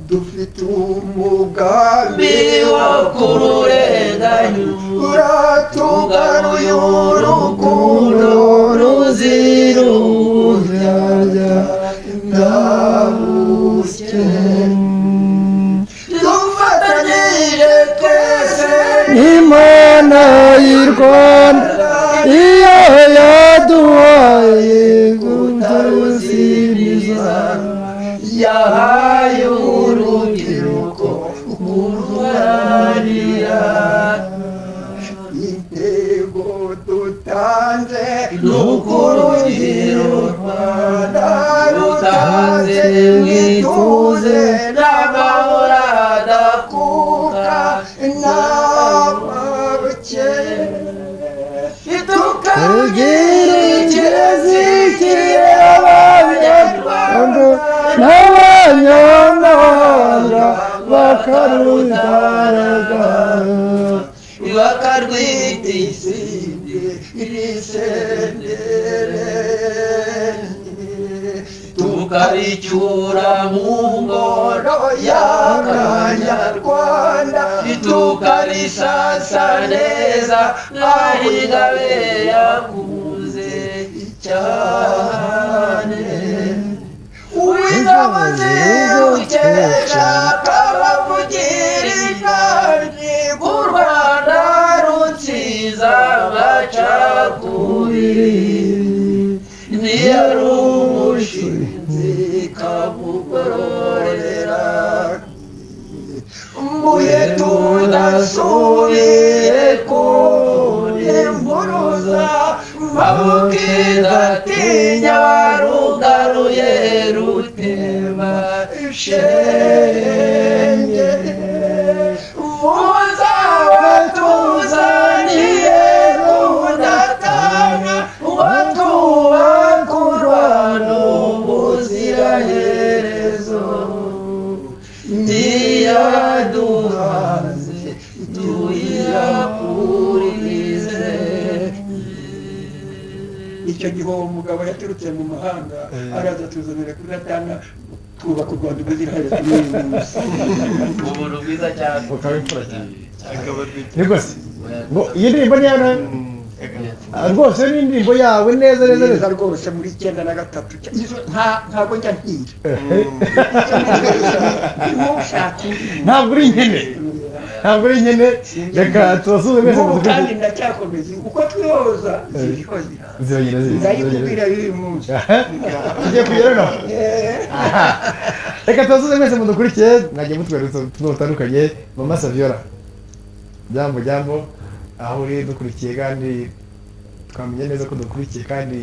Speaker 1: Dufite umugambi
Speaker 2: wo kururenganya,
Speaker 1: uratugaruye urukundo
Speaker 2: ruzira uburyarya
Speaker 1: ntabusye, dufatanyije twese
Speaker 5: Imana y'i Rwanda iyo yaduhaye kutaruzimiza,
Speaker 2: yahaye urubyiruko kurwanira.
Speaker 1: Intego dutanze
Speaker 2: Ni ukurugero
Speaker 1: Rwanda
Speaker 2: rutanze mwituze n'amahoro adakuka
Speaker 1: n'ababukene.
Speaker 5: Tugira ikirezi abanyarwanda n'abanyamahanga bakarutaraga,
Speaker 2: bakarwita izindi
Speaker 1: Irisendere
Speaker 2: tukaricyura mu ngoro
Speaker 1: y'Akanyarwanda,
Speaker 2: tukarisasa neza nk'aho ingabe yakuze cyane.
Speaker 1: Uw'ingabo zirukesha akabavugira inani,
Speaker 2: U Rwanda rutsiza amacakubiri, ntiyari umushinzi kamugororera.
Speaker 1: Mbuye tudasubiye ku impuruza,
Speaker 2: Mabukidatinya warugaruye rutema
Speaker 1: shenge
Speaker 2: muzabatuye.
Speaker 1: Icyo gihe uwo mugabo yaturutse mu mahanga, araza tuzanira kuri Gatana, twubaka u Rwanda ubuziraherezo n'uyu munsi.
Speaker 2: Ubuntu bwiza cyane.
Speaker 5: Ukaba imfura cyane.
Speaker 4: Akaba rwite.
Speaker 5: Ni rwose ngo iyi ndirimbo ni iyawe? Rwose ni indirimbo yawe neza neza
Speaker 1: neza
Speaker 5: neza.
Speaker 1: Rwose muri 93 ntabwo njya ntira. Ntushaka undi.
Speaker 5: Ntabwo uri inkene, ntabwo uri inkene. Reka tubasuze mwese.
Speaker 1: N'ubu kandi
Speaker 5: mudukurikiye.
Speaker 1: ndacyakomeza uko twihoza, ziriho ziraza.
Speaker 5: Ziragenda ziza.
Speaker 1: Ndayikubwira y'uyu munsi.
Speaker 5: Tugiye kugera no reka tubasuze mwese mudukurikiye, mwagiye mutwereka utuntu dutandukanye. Mama Saviola, jambo jambo aho uri dukurikiye, kandi twamenye neza ko dukurikiye kandi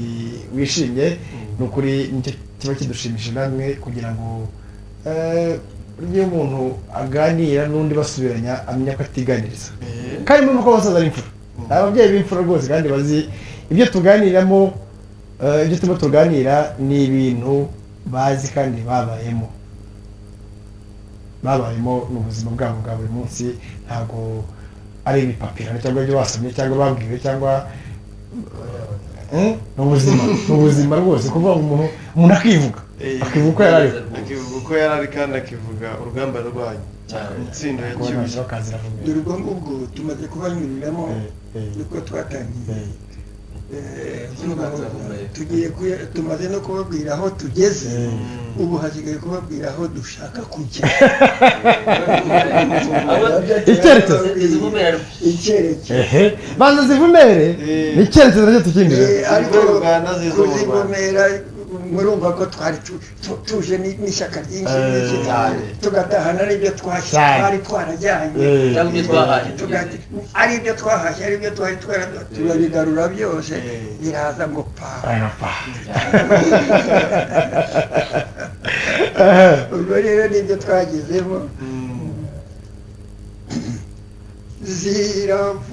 Speaker 5: wishimye. Ni ukuri nicyo kiba kidushimishije namwe, kugira ngo burya iyo umuntu aganira n'undi basubiranya, amenya ko atiganiriza. Kandi murumva ko abasaza ari imfura, ni ababyeyi b'imfura rwose, kandi bazi ibyo tuganiramo. Ibyo turimo tuganira ni ibintu bazi kandi babayemo, babayemo mu buzima bwabo bwa buri munsi. Ntabwo ari ibipapirano cyangwa ibyo basomye cyangwa babwiwe cyangwa ni ubuzima, ni ubuzima rwose. Kuvuga ngo umuntu akivuga, akivuga uko yari ariho.
Speaker 4: Akivuga uko yari ari, kandi akivuga urugamba rwanyu, intsindo yacyuye.
Speaker 5: Bakazira.
Speaker 1: Dore ubwo ngubwo tumaze kubanyuriramo niko twatangiye. Tugiye tumaze no kubabwira aho tugeze, ubu hasigaye kubabwira aho dushaka kujya.
Speaker 5: Icyerekezo.
Speaker 2: Izivumera.
Speaker 1: Icyerekezo.
Speaker 5: Ehe, banza zivumere. Ni icyerekezo nacyo tukinjira.
Speaker 1: Ariko
Speaker 4: Uganda ziza mu Rwanda.
Speaker 1: kuzivumera, murumva ko twari tuje n'ishyaka ryinshi ryinshi, tugatahana n'ibyo
Speaker 5: Cyane.
Speaker 1: twari twarajyanye.
Speaker 2: Cyangwa ibyo twahashye.
Speaker 1: Ari ibyo twahashye, ari ibyo twari turabigarura byose, biraza ngo pa.
Speaker 5: Aya, pa.
Speaker 1: Ubwo rero nibyo twagezemo.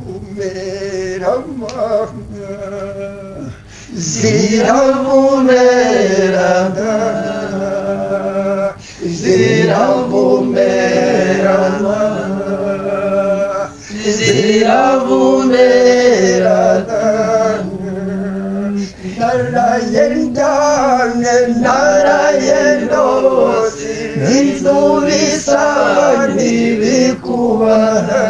Speaker 1: Ziravumera mama, ziravumera, ziravumera mama, ziravumera. Naraye ndyamye, naraye ndose inzu bisa n'ibikubana,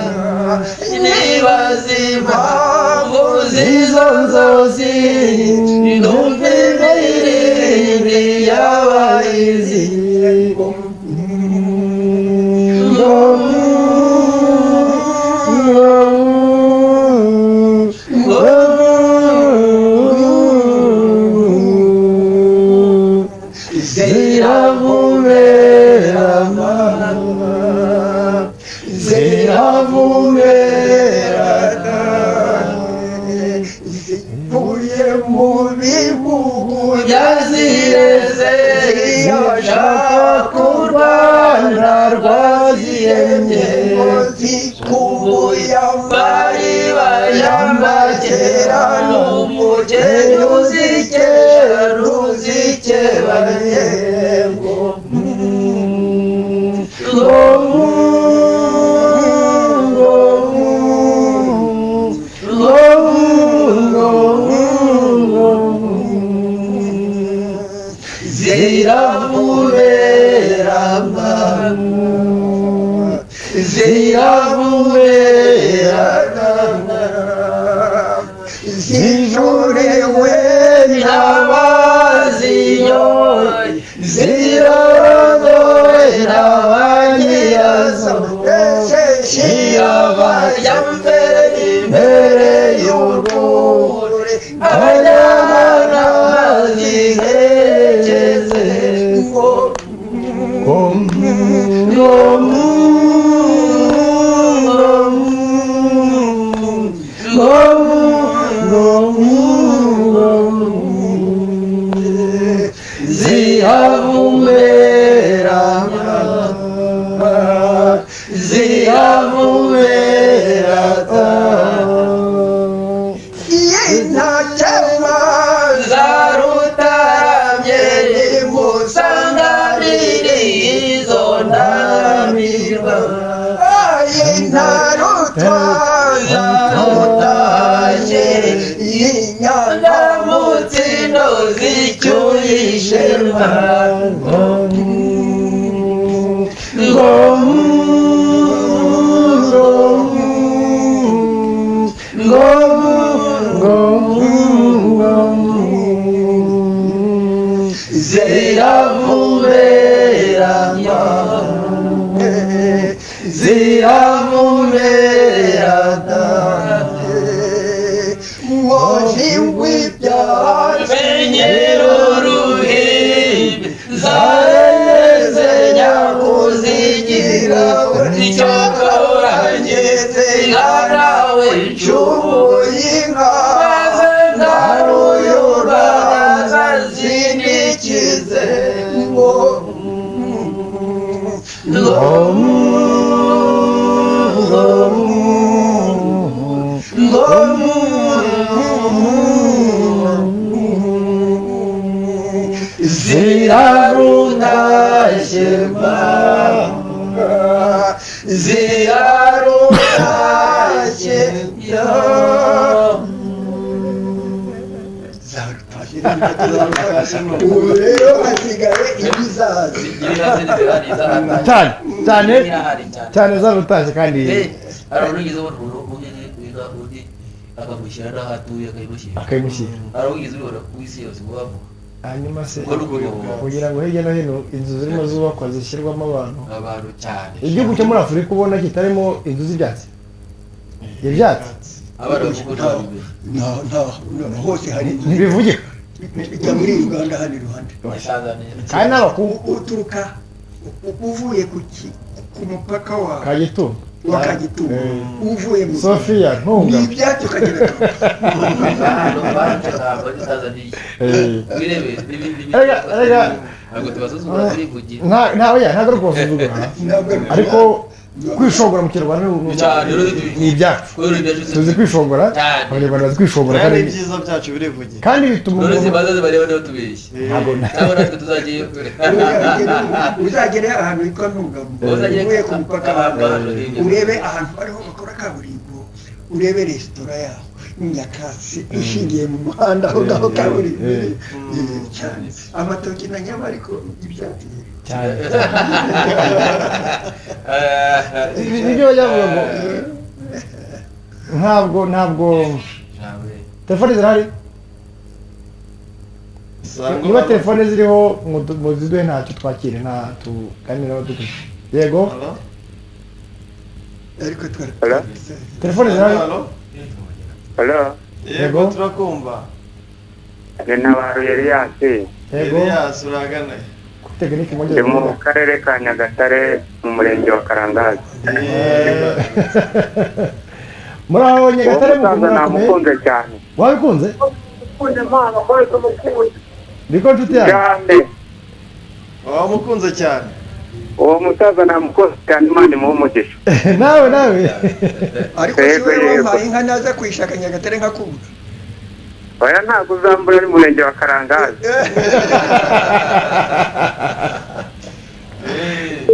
Speaker 2: Nibaza impamvu z'izo nzozi, numva imirindi y'abahizi.
Speaker 5: Ziravumera mama, ziravumera.
Speaker 1: Zivuye mu bihugu
Speaker 2: Yazireze.
Speaker 1: Zirashaka
Speaker 5: u Rwanda rwaziremye,
Speaker 1: zikubuye
Speaker 2: Amariba
Speaker 1: y'amakera
Speaker 2: n'umugeni uzikera ruzikebanye.
Speaker 1: ngo
Speaker 2: Ziravumera mama, ziravumera.
Speaker 1: Zijorewe
Speaker 2: N'abazinyoye zirarondorera ba nyirazo.
Speaker 1: Shiraba
Speaker 2: Yambere imbere y'urwuri, abanyamana ziherekeze.
Speaker 1: Ngo
Speaker 2: Ziravumera, ziravumera.
Speaker 1: Intakema
Speaker 2: Zarutaramye nimusanganire izo ndamirwa.
Speaker 1: Intarutwa
Speaker 2: Zarutashye
Speaker 1: inyanga
Speaker 2: ndamutse. zicyuye ishema ziravumera ziravumera
Speaker 1: mwoji w'ibyatsi
Speaker 2: menyero ruhimbi zareze nyakuzigira icyokoranye nawe
Speaker 1: nshubuye inka
Speaker 2: maze
Speaker 1: ntaruyura
Speaker 2: zinikize
Speaker 1: ngo
Speaker 2: zirarutashye zirarutashye
Speaker 1: ubu rero hasigaye ibizaza
Speaker 5: Cyane, cyane. Cyane zarutashye kandi
Speaker 2: hari uwigeze ubona umuntu wiga undi akamushyira n'aho atuye akayimushyira
Speaker 5: akayimushyira
Speaker 2: hari uwigeze ubibona ku isi yose ubamo
Speaker 5: hanyuma se
Speaker 2: ubwo ni ukuyobora
Speaker 5: kugira ngo hirya no hino inzu zirimo zubakwa zishyirwamo abantu
Speaker 2: abantu cyane
Speaker 5: igihugu cyo muri Afurika ubona kitarimo inzu z'ibyatsi ibyatsi
Speaker 2: abana bavuga ntabwo bimeze
Speaker 1: nta hose hari inzu
Speaker 5: ntibivugika
Speaker 1: ijya muri Uganda hano iruhande
Speaker 2: Tanzania
Speaker 5: kandi n'abakungu
Speaker 1: uturuka uvuye ku mupaka wa
Speaker 5: Kagitumba
Speaker 1: wa Kagitumba uvuye mu
Speaker 5: Sofiya Ntunga
Speaker 1: ni ibyatsi ukagera
Speaker 2: hano baje ntabwo ari Tanzania
Speaker 5: Eh.
Speaker 2: wirebe n'ibindi
Speaker 5: Erega- erega-
Speaker 2: ntabwo tubasuzugura turivugira
Speaker 5: nta nta oya ntabwo ari ukubasuzugura
Speaker 1: ntabwo ari
Speaker 5: ariko kwishongora mu kinyarwanda
Speaker 2: Cyane, rero
Speaker 5: ni ibyacu
Speaker 2: kubera ibyacu
Speaker 5: tuzi kwishongora
Speaker 2: Cyane.
Speaker 5: Abanyarwanda bazi kwishongora
Speaker 4: kandi
Speaker 5: kandi
Speaker 4: ibyiza byacu birivugira
Speaker 5: kandi bituma
Speaker 2: none
Speaker 5: umuntu
Speaker 2: zibanza zibareba niba tubeshye
Speaker 5: ntabwo
Speaker 2: cyangwa natwe tuzagiyeyo kure
Speaker 1: uzagere ahantu hitwa Ntungamo
Speaker 2: Uzagere
Speaker 1: uvuye ku mupaka wa
Speaker 2: ahantu
Speaker 1: urebe ahantu bariho bakora kaburimbo urebe resitora yaho nyakatsi ishingiye mu muhanda aho ngaho kaburimbo cyane amatoki na nyama ariko ibyatsi
Speaker 5: cyane nibyo bajya bavuga ngo ntabwo telefone zirahari niba telefone ziriho muziduhe ntacyo twakire nta tuganiraho dukurikiye yego
Speaker 4: Halo?
Speaker 1: ariko twari
Speaker 6: Hello?
Speaker 5: telefone zirahari
Speaker 4: Halo?
Speaker 6: Hello,
Speaker 4: Yego
Speaker 5: Yego.
Speaker 4: turakumva.
Speaker 6: ni Ntabaro Elias.
Speaker 5: yego
Speaker 4: Elias uragana.
Speaker 5: kuri tekinike mwongere
Speaker 6: Ndi mu
Speaker 5: kuvuga.
Speaker 6: karere ka Nyagatare mu murenge wa Karangazi.
Speaker 5: Muri aho
Speaker 6: Uwo
Speaker 5: Nyagatare
Speaker 6: musaza
Speaker 5: murakomeye
Speaker 6: namukunze cyane.
Speaker 5: wabikunze niko nshuti yanjye
Speaker 6: Cyane.
Speaker 4: Wamukunze cyane.
Speaker 6: Uwo musaza namukunze cyane Imana imuhe umugisha.
Speaker 5: nawe nawe
Speaker 1: ariko si
Speaker 6: Yego,
Speaker 1: wowe
Speaker 6: yego.
Speaker 1: wampaye inka naza kuyishaka Nyagatare nkakubura
Speaker 6: Oya ntabwo uzambura ari murenge wa Karangazi.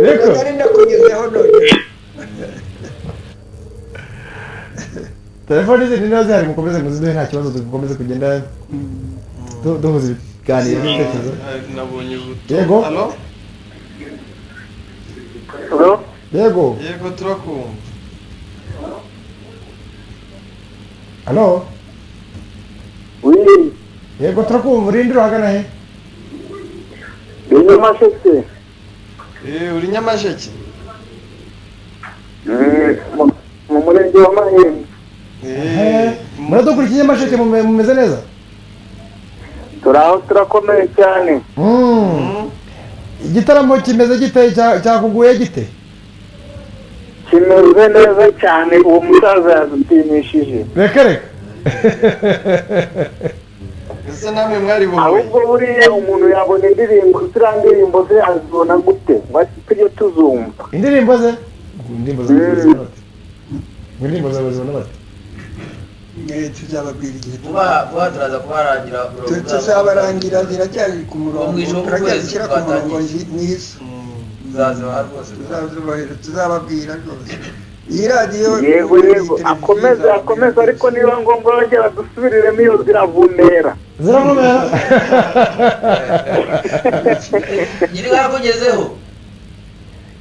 Speaker 5: Beko
Speaker 1: Nyagatare ndakugezeho none
Speaker 5: telefone zindi niba zihari mukomeze muziduhe nta kibazo dukomeze kugenda duhuza ibiganiro n'ibitekerezo
Speaker 4: Nabonye ubuto.
Speaker 5: Yego.
Speaker 4: Halo?
Speaker 6: Hello?
Speaker 5: Yego
Speaker 4: Yego turakumva.
Speaker 5: Halo
Speaker 6: Oui,
Speaker 5: yego turakumva urinde urahagana he
Speaker 6: ni Nyamasheke.
Speaker 4: Uri Nyamasheke?
Speaker 6: Mu murenge wa Mahembe.
Speaker 5: Muradukurikiye Nyamasheke mumeze neza
Speaker 6: Turi aho turakomeye cyane.
Speaker 5: Igitaramo kimeze gite cyakuguye gite
Speaker 6: Kimeze neza cyane uwo musaza yadushimishije.
Speaker 5: Reka reka
Speaker 4: Ese namwe mwari bohoye.
Speaker 6: Ahubwo buriya umuntu yabona indirimbo ziriya ndirimbo ze azibona gute ngo tujye tuzumva
Speaker 5: indirimbo ze indirimbo ze bazibona bate indirimbo zawe bazibona bate
Speaker 1: tuzababwira igihe
Speaker 2: vuba vuba turaza kubarangira
Speaker 1: tuzabarangira ziracyari ku murongo
Speaker 2: Mu ijoro
Speaker 1: turacyazishyira ku murongo
Speaker 2: twatangiye.
Speaker 1: mwiza
Speaker 2: tuzazibaha rwose
Speaker 1: tuzababwira rwose. Iyi radiyo.
Speaker 6: Yego yego, akomeze akomeze, ariko niba ngombwa bongera badusubiriremo iyo ziravumera.
Speaker 5: Ziravumera.
Speaker 2: Nyiri barakugezeho.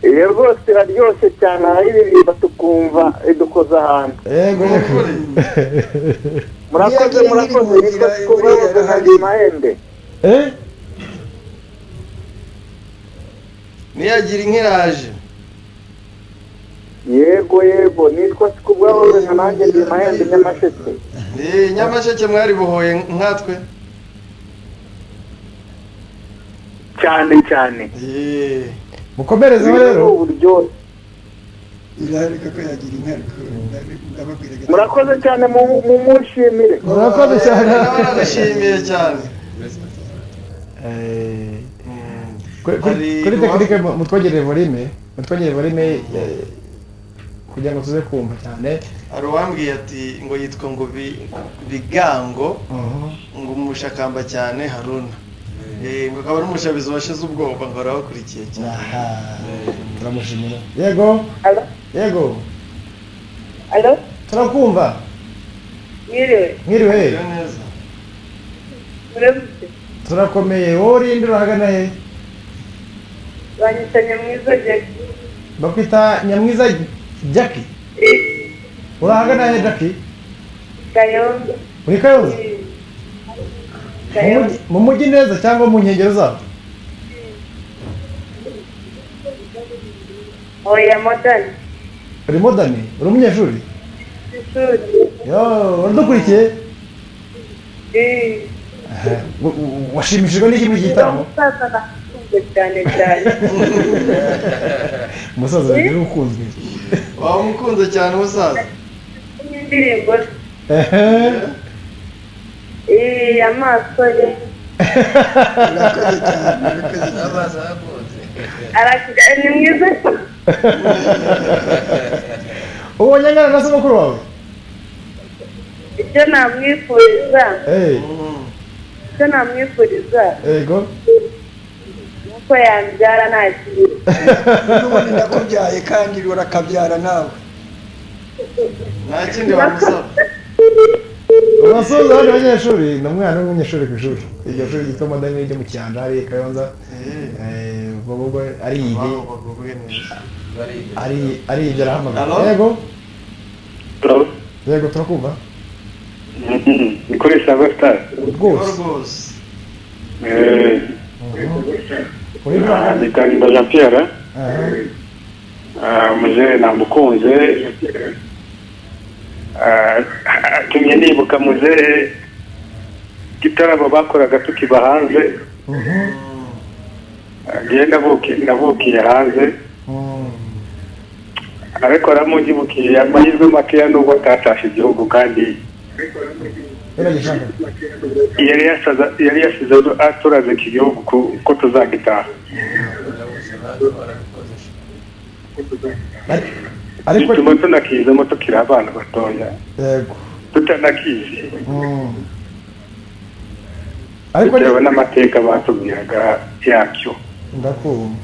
Speaker 6: Iyo rwose iraryoshye cyane, arayiririmba tukumva idukoza ahantu.
Speaker 5: Yego yego.
Speaker 6: Murakoze murakoze, nitwa Twubahe nka Mahembe.
Speaker 5: Eh.
Speaker 4: Niyagira inkiraje.
Speaker 6: Yego yego, nitwa Sikubwaho nka nanjye ndi Mahembe, Nyamasheke.
Speaker 4: Eh, Nyamasheke mwari buhoye nkatwe.
Speaker 6: Cyane cyane.
Speaker 4: Eh.
Speaker 5: Mukomerezeho rero.
Speaker 6: Uburyohe.
Speaker 1: Irareka ko yagira inka, ariko ndababwira.
Speaker 6: Murakoze cyane, mumushimire.
Speaker 5: Murakoze cyane.
Speaker 4: Nawe nagushimiye cyane.
Speaker 5: Eh,
Speaker 4: Hari
Speaker 5: kuri tekinike mutwongerere volume, mutwongerere volume kugira ngo tuze kumva cyane.
Speaker 4: Hari uwambwiye ati ngo yitwa ngo Bigango, ngo umushakamba cyane Haruna. Eh, ngo akaba ari umushabizi washize ubwoba, ngo arabakurikiye cyane.
Speaker 5: Aha, turamushimira. Yego yego.
Speaker 7: Alo,
Speaker 5: turakumva.
Speaker 7: Mwiriwe.
Speaker 5: Mwiriwe.
Speaker 4: Mwiriwe neza.
Speaker 7: Muramutse.
Speaker 5: Turakomeye, wowe urinde urahagana he?
Speaker 7: Banyita Nyamwiza Jackie.
Speaker 5: Bakwita Nyamwiza Jackie? Urahagana he, Jackie?
Speaker 7: Kayonza.
Speaker 5: Uri Kayonza? Mu
Speaker 7: Kayonza.
Speaker 5: mu mujyi neza cyangwa mu nkengero zawo?
Speaker 7: Oya, Modani.
Speaker 5: Uri Modani? Uri umunyeshuri?
Speaker 7: Ishuri.
Speaker 5: Yo, uradukurikiye?
Speaker 7: Eh.
Speaker 5: Aha, washimishijwe n'iki muri iki gitaramo?
Speaker 7: Umusaza nakunze cyane cyane.
Speaker 5: Umusaza wawe ukunzwe.
Speaker 4: Waba umukunze cyane umusaza.
Speaker 7: N'indirimbo ze.
Speaker 5: Ehe.
Speaker 7: Eh, amaso ye.
Speaker 1: Urakoze cyane, urakoze cyane.
Speaker 2: Amaso arakunze.
Speaker 7: Arakuga, ni mwiza.
Speaker 5: Ubonye angana na sogokuru wawe?
Speaker 7: Icyo namwifuriza,
Speaker 5: Eh,
Speaker 7: icyo namwifuriza,
Speaker 5: yego.
Speaker 7: nuko yambyara nta kintu.
Speaker 1: N'ubundi ndakubyaye kandi urakabyara nawe.
Speaker 4: Nta kindi wamusaba.
Speaker 5: Urasuhuza abandi banyeshuri? Ni umwana w'umunyeshuri ku ishuri. Iryo shuri ryitwa Modani ryo mu Cyanda hariya i Kayonza.
Speaker 4: Eh.
Speaker 5: Eh, ubwo ngubwo ariyige.
Speaker 4: Wabo bagubwe neza.
Speaker 5: Ari ariyibye arahamagara.
Speaker 4: Hello?
Speaker 5: Yego. Yego, turakumva.
Speaker 8: Ni kuri Sava Star.
Speaker 5: Rwose.
Speaker 4: Rwose.
Speaker 5: Uri urahagana?
Speaker 8: Nitwa Jean Pierre.
Speaker 5: Aha.
Speaker 8: Muzehe namukunze. Atumye nibuka muzehe igitaramo bakoraga tukiba hanze. Ngewe navukiye hanze, ariko aramugibukiye amahirwe makeya nubwo atatashe igihugu kandi
Speaker 5: Yaragishaka.
Speaker 8: Yari yasize aturaze iki gihugu ko tuzagitaha.
Speaker 5: Ariko
Speaker 8: bituma tunakizamo tukiri abana batoya,
Speaker 5: yego.
Speaker 8: tutanakizi,
Speaker 5: Ariko
Speaker 8: bitewe n'amateka batubwiraga yacyo.
Speaker 5: Ndakumva.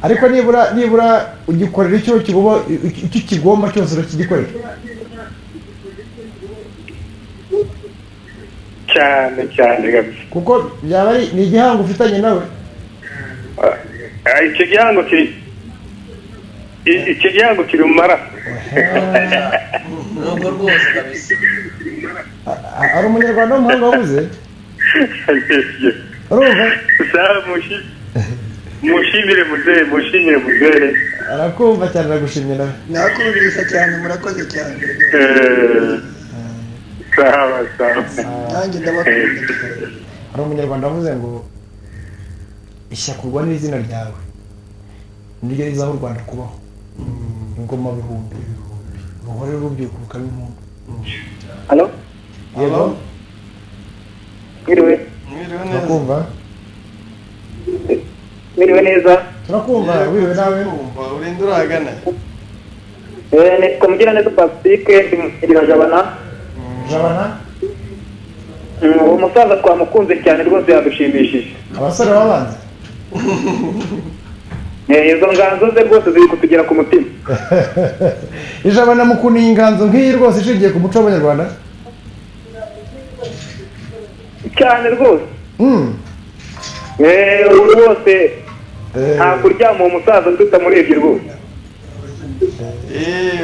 Speaker 5: Ariko nibura ugikorera icyo kigomba, icyo kigomba cyose urakigikorera.
Speaker 8: Cyane cyane kabisa.
Speaker 5: Kuko byaba ari ni igihango ufitanye nawe.
Speaker 8: Ah, icyo gihango kiri mu maraso.
Speaker 2: Nubwo rwose kabisa.
Speaker 5: Ari umunyarwanda w'umuhanga wabuze. Urumva?
Speaker 8: Sawa, mushimire muzehe, mushimire muzehe.
Speaker 5: Arakumva cyane, aragushimye nawe.
Speaker 1: Nakumvise cyane, murakoze cyane.
Speaker 8: Eh, sawa sawa.
Speaker 1: Nanjye ndabakunda cyane.
Speaker 5: Hari umunyarwanda wavuze ngo ishyaka urwanira izina ryawe niryo rizaha u Rwanda kubaho ingoma bihumbi, ruhore rubyiruka rukaba impundu.
Speaker 6: Alo,
Speaker 5: Yego.
Speaker 6: mwiriwe.
Speaker 4: Mwiriwe neza.
Speaker 5: Turakumva.
Speaker 6: Mwiriwe neza.
Speaker 5: Turakumva, wiriwe nawe.
Speaker 4: Kumva, urinde urahagana?
Speaker 6: Eh, nitwa Mugiraneza Pacifique, ndi mu Jabana.
Speaker 5: Jabana.
Speaker 6: Uwo musaza twamukunze cyane rwose, yadushimishije.
Speaker 5: Abasore babanza.
Speaker 8: Izo nganzo ze rwose ziri kutugera ku mutima.
Speaker 5: Ijabana mukuniye inganzo nk'iyi rwose ishingiye ku muco w'abanyarwanda.
Speaker 8: Cyane rwose. Ubu rwose nta kuryama uwo musaza tutamurebye rwose.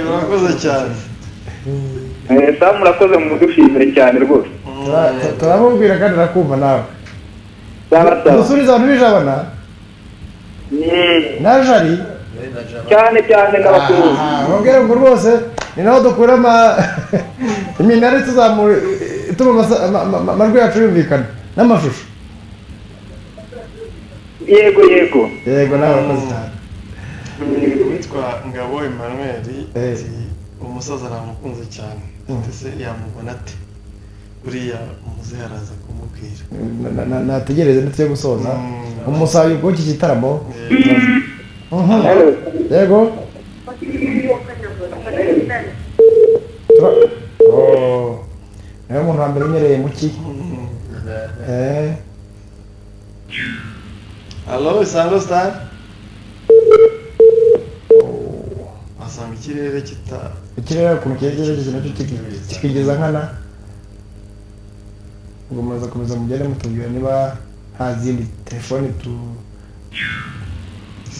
Speaker 4: Urakoze cyane.
Speaker 8: Sawa, murakoze, mudushimire cyane rwose.
Speaker 5: Turamubwira kandi arakumva nawe.
Speaker 8: Sawa sawa.
Speaker 5: Dusubize abantu b'Ijabana na Jari
Speaker 8: cyane cyane n'abakuruzi.
Speaker 5: Babwire ngo rwose ni naho dukura iminara ituzamura ituma amajwi yacu yumvikana n'amashusho.
Speaker 8: Yego yego.
Speaker 5: Yego, nawe urakoze cyane.
Speaker 4: Witwa Ngabo Emmanuel ati umusaza aramukunze cyane, ndetse yamubona ate? Uriya umuzehe araza kumubwira.
Speaker 5: Nategereze ndetse yo gusoza umusaruro w'iki gitaramo. Yego. Niwe muntu wa mbere unyereye mu ki?
Speaker 4: Alo, Isango Star. Wasanga ikirere kita
Speaker 5: ikirere ukuntu cyegereje nacyo kikigeza nkana. Ubwo muraza komeza mugende mutubwira niba nta zindi telefoni tu.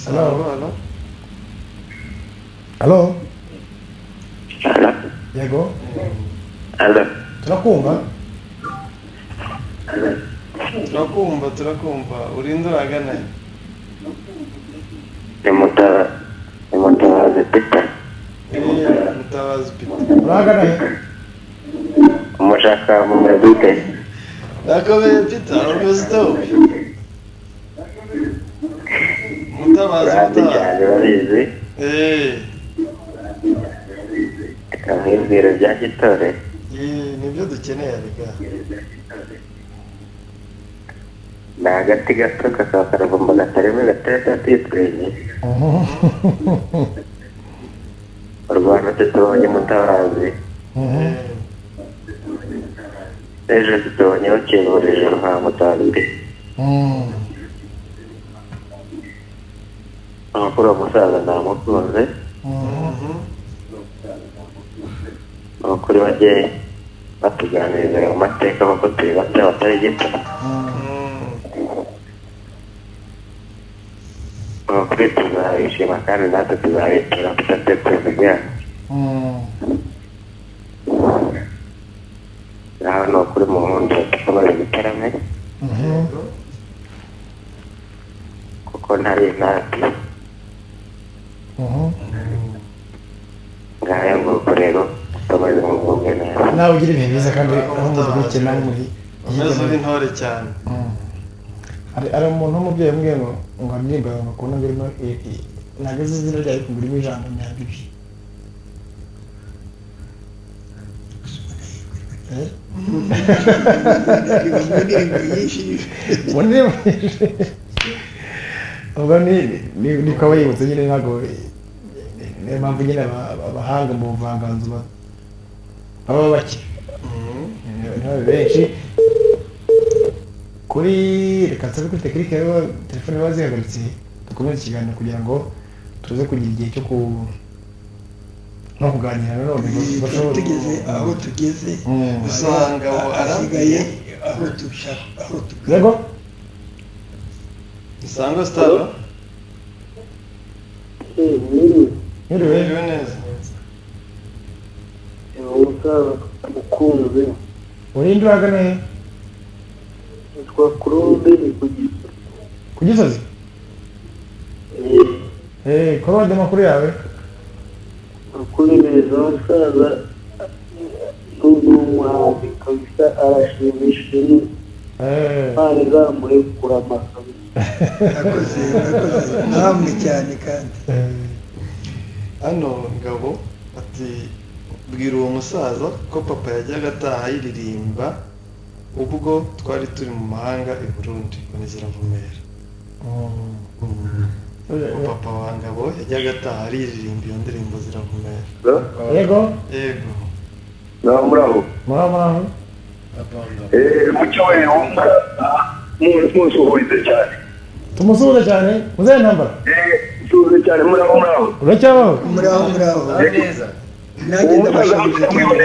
Speaker 4: Alo, alo.
Speaker 5: Alo. Yego.
Speaker 9: Alo.
Speaker 5: Turakumva.
Speaker 4: Turakumva, turakumva. Urinde uragana he?
Speaker 9: Ni Mutabazi Peter.
Speaker 4: Mutabazi Peter.
Speaker 5: Uragana he?
Speaker 9: Umushaka mu muragute.
Speaker 4: Ndakomeye Peter, umeze ute wowe? Mutabazi,
Speaker 9: Urazi
Speaker 4: Mutabazi.
Speaker 9: cyane, urabizi. Reka bya gitore.
Speaker 4: Nibyo dukeneye rega.
Speaker 9: Ni agati gato kakaba karagomba gatarimo gatete twitwenge. U Rwanda tutubonye Mutabazi. Ejo tutubonye bakingura ijoro nka Mutabazi pe. Amakuru uwo musaza ndamukunze. Amakuru bajye batuganiriza mu mateka kuko turi bato batari gito. Amakuru tuzabishima kandi natwe tuzabitura tudatekereza ibyaha. Naho ni ukuri mu nkundo dukomeze dutarame kuko ntari intati. Ngayo nguko rero dukomeze mugubwe neza.
Speaker 5: Nawe ugira ibihe byiza kandi aho mudukurikiye nawe muri
Speaker 4: Umeze uri intore cyane.
Speaker 5: Hari umuntu w'umubyeyi umbwiye ngo ngo ndirimbo yawe ngakunda ngo irimo ntabwo azi izina ryayo ariko ngo irimo ijambo nyabibi.
Speaker 1: Indirimbo nyinshi.
Speaker 5: Mu ndirimbo nyinshi. Ubwo niko aba yibutse nyine, ntabwo niyo mpamvu nyine abahanga mu buvanganzo baba bake ntibabe benshi. Kuri reka nsabe kuri tekinike rero telefone ziba zihagaritse dukomeze ikiganiro kugira ngo tuze kugira igihe cyo ku no kuganira nanone bashobora
Speaker 1: Tugeze aho tugeze.
Speaker 4: Usanga
Speaker 1: hasigaye aho dushaka aho tugana.
Speaker 5: Yego.
Speaker 4: Isango Star.
Speaker 5: Mwiriwe.
Speaker 4: Mwiriwe neza.
Speaker 6: Umusaza ukunze.
Speaker 5: Urinde uragana he?
Speaker 6: Yitwa Claude, ni ku Gisozi.
Speaker 5: Ku Gisozi? Claude, amakuru yawe?
Speaker 6: Amakuru meza. Umusaza ni umuhanzi kabisa, arashimishije, ni Imana izamuhe kurama kabisa.
Speaker 1: Urakoze, urakoze namwe cyane kandi.
Speaker 4: Hano Ngabo ati bwira uwo musaza ko papa yajyaga ataha ayiririmba ubwo twari turi mu mahanga i Burundi, ngo ziravumera. Papa wa Ngabo yajyaga ataha ariririmba iyo ndirimbo ziravumera.
Speaker 5: Yego.
Speaker 4: Yego.
Speaker 8: Naho muraho.
Speaker 5: Muraho muraho.
Speaker 8: Mucyo we, musuhurize cyane.
Speaker 5: Tumusuhuze cyane muzehe Ntambara.
Speaker 8: Suhuze cyane, muraho muraho.
Speaker 5: Uracyabaho?
Speaker 1: Muraho muraho.
Speaker 2: Neza.
Speaker 1: Nanjye ndabashimije cyane.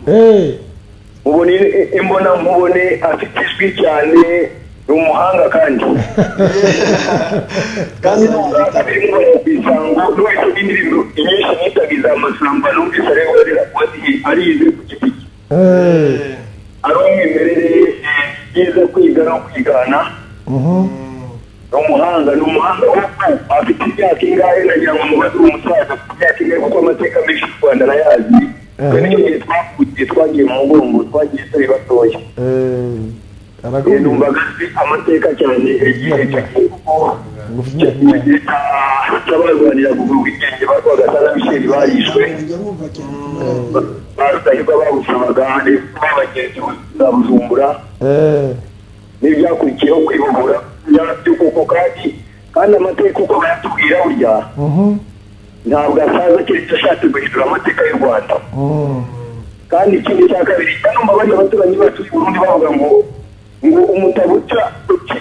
Speaker 5: Eh.
Speaker 8: Mubone imbona mubone, afite ijwi cyane, ni umuhanga kandi.
Speaker 4: Kandi
Speaker 8: ku isango n'uwese n'indirimbo nyinshi nitaga amasamba, numvise ariwe arize ku giti cye.
Speaker 5: Eh.
Speaker 8: Ari umwimerere, byiza kwiga no kwigana. Ni umuhanga, ni umuhanga kuko afite imyaka ingahe? Nagira ngo mubaze uwo musaza afite imyaka ingahe, kuko amateka menshi y'u Rwanda arayazi. Twe nicyo gihe twavukiye, twagiye mu mugongo, twagiye turi batoya.
Speaker 5: Eh.
Speaker 8: Numvaga azi amateka cyane igihe cyo kuko igihe cy'abarwanira kuva ubwigenge barwaga na Michel barishwe,
Speaker 1: Njya mwumva cyane ku maradiyo.
Speaker 8: Ba Rudahigwa babusabaga, babagenzi za Bujumbura
Speaker 5: Eh.
Speaker 8: n'ibyakurikiyeho kwibohora by'ukoko. Kandi amateka uko bayatubwira burya ntabwo asaza, keretse ashatse guhindura amateka y'u Rwanda. Kandi ikindi cya kabiri, numva bariya abaturanyi bacu b'i Burundi bavuga ngo umutabuca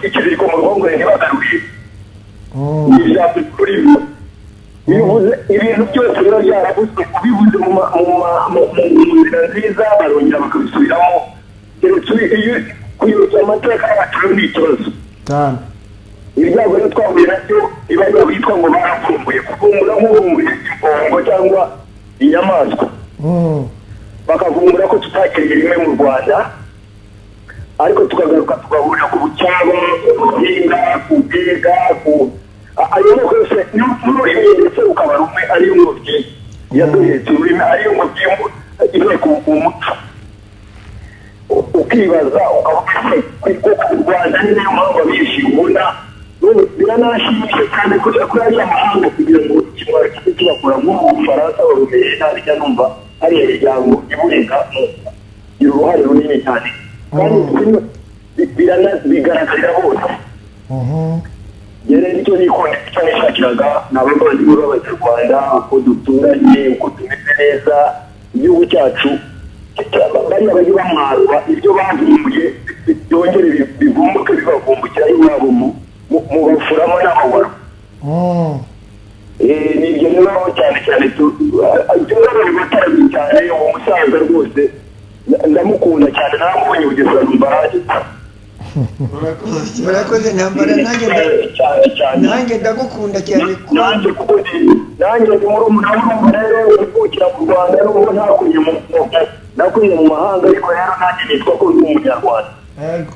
Speaker 8: ikiziriko mu ruhongore ntibagaruye, ni ijambo kurimo bivuze ibintu byose biba byaravuzwe, ubivuze mu nzira nziza barongera bakabisubiramo, keretse iyo kuyobya amateka yacu rero ni ikibazo
Speaker 5: Cyane.
Speaker 8: Ibyago rero twahuye nabyo, niba ari bitwa ngo baravumbuye, kuvumbura nk'uvumbuye impongo cyangwa inyamaswa, bakavumbura ko tutakiriye rimwe mu Rwanda, ariko tukagaruka tugahurira ku bucyaba, ku buhinga, ku bwiga, ku ayo moko yose n'ururimi, ndetse rukaba rumwe, ariyo ngobyi yaduhetse ururimi, ariyo ngobyi iheka umuco. Ukibaza ukavuga se koko u Rwanda ni nayo mpamvu abenshi ubona biranashimisha cyane kujya kuri ariya mahanga kugira ngo ikimwaro kijye kibakora nk'ubu Bufaransa barumereye nabi, njya numva hariya miryango iburega mu kugira uruhare runini cyane, kandi bigaragarira hose. Rero nicyo nikunda, icyo nishakiraga ni abavandimwe b'Abanyarwanda, uko duturanye, uko tumeze neza, igihugu cyacu, bariya bajye bamwarwa ibyo bavumbuye byongere bivumbuke, bibavumbukira iwabo mu bafuramo n'abawaro. Ni ibyo rero cyane cyane ibyo rero bataramye cyane. Uwo musaza rwose ndamukunda cyane, naramubonye Bugesera numva arangitse.
Speaker 1: Murakoze Ntambara, nanjye
Speaker 8: cyane cyane.
Speaker 1: Nanjye ndagukunda cyane.
Speaker 8: Nanjye kuko nanjye ndi muri umuntu urumva rero uvukira mu Rwanda, nubwo ntakuriye mu nakuriye mu mahanga, ariko rero nanjye nitwa ko ndi umunyarwanda.
Speaker 5: Yego.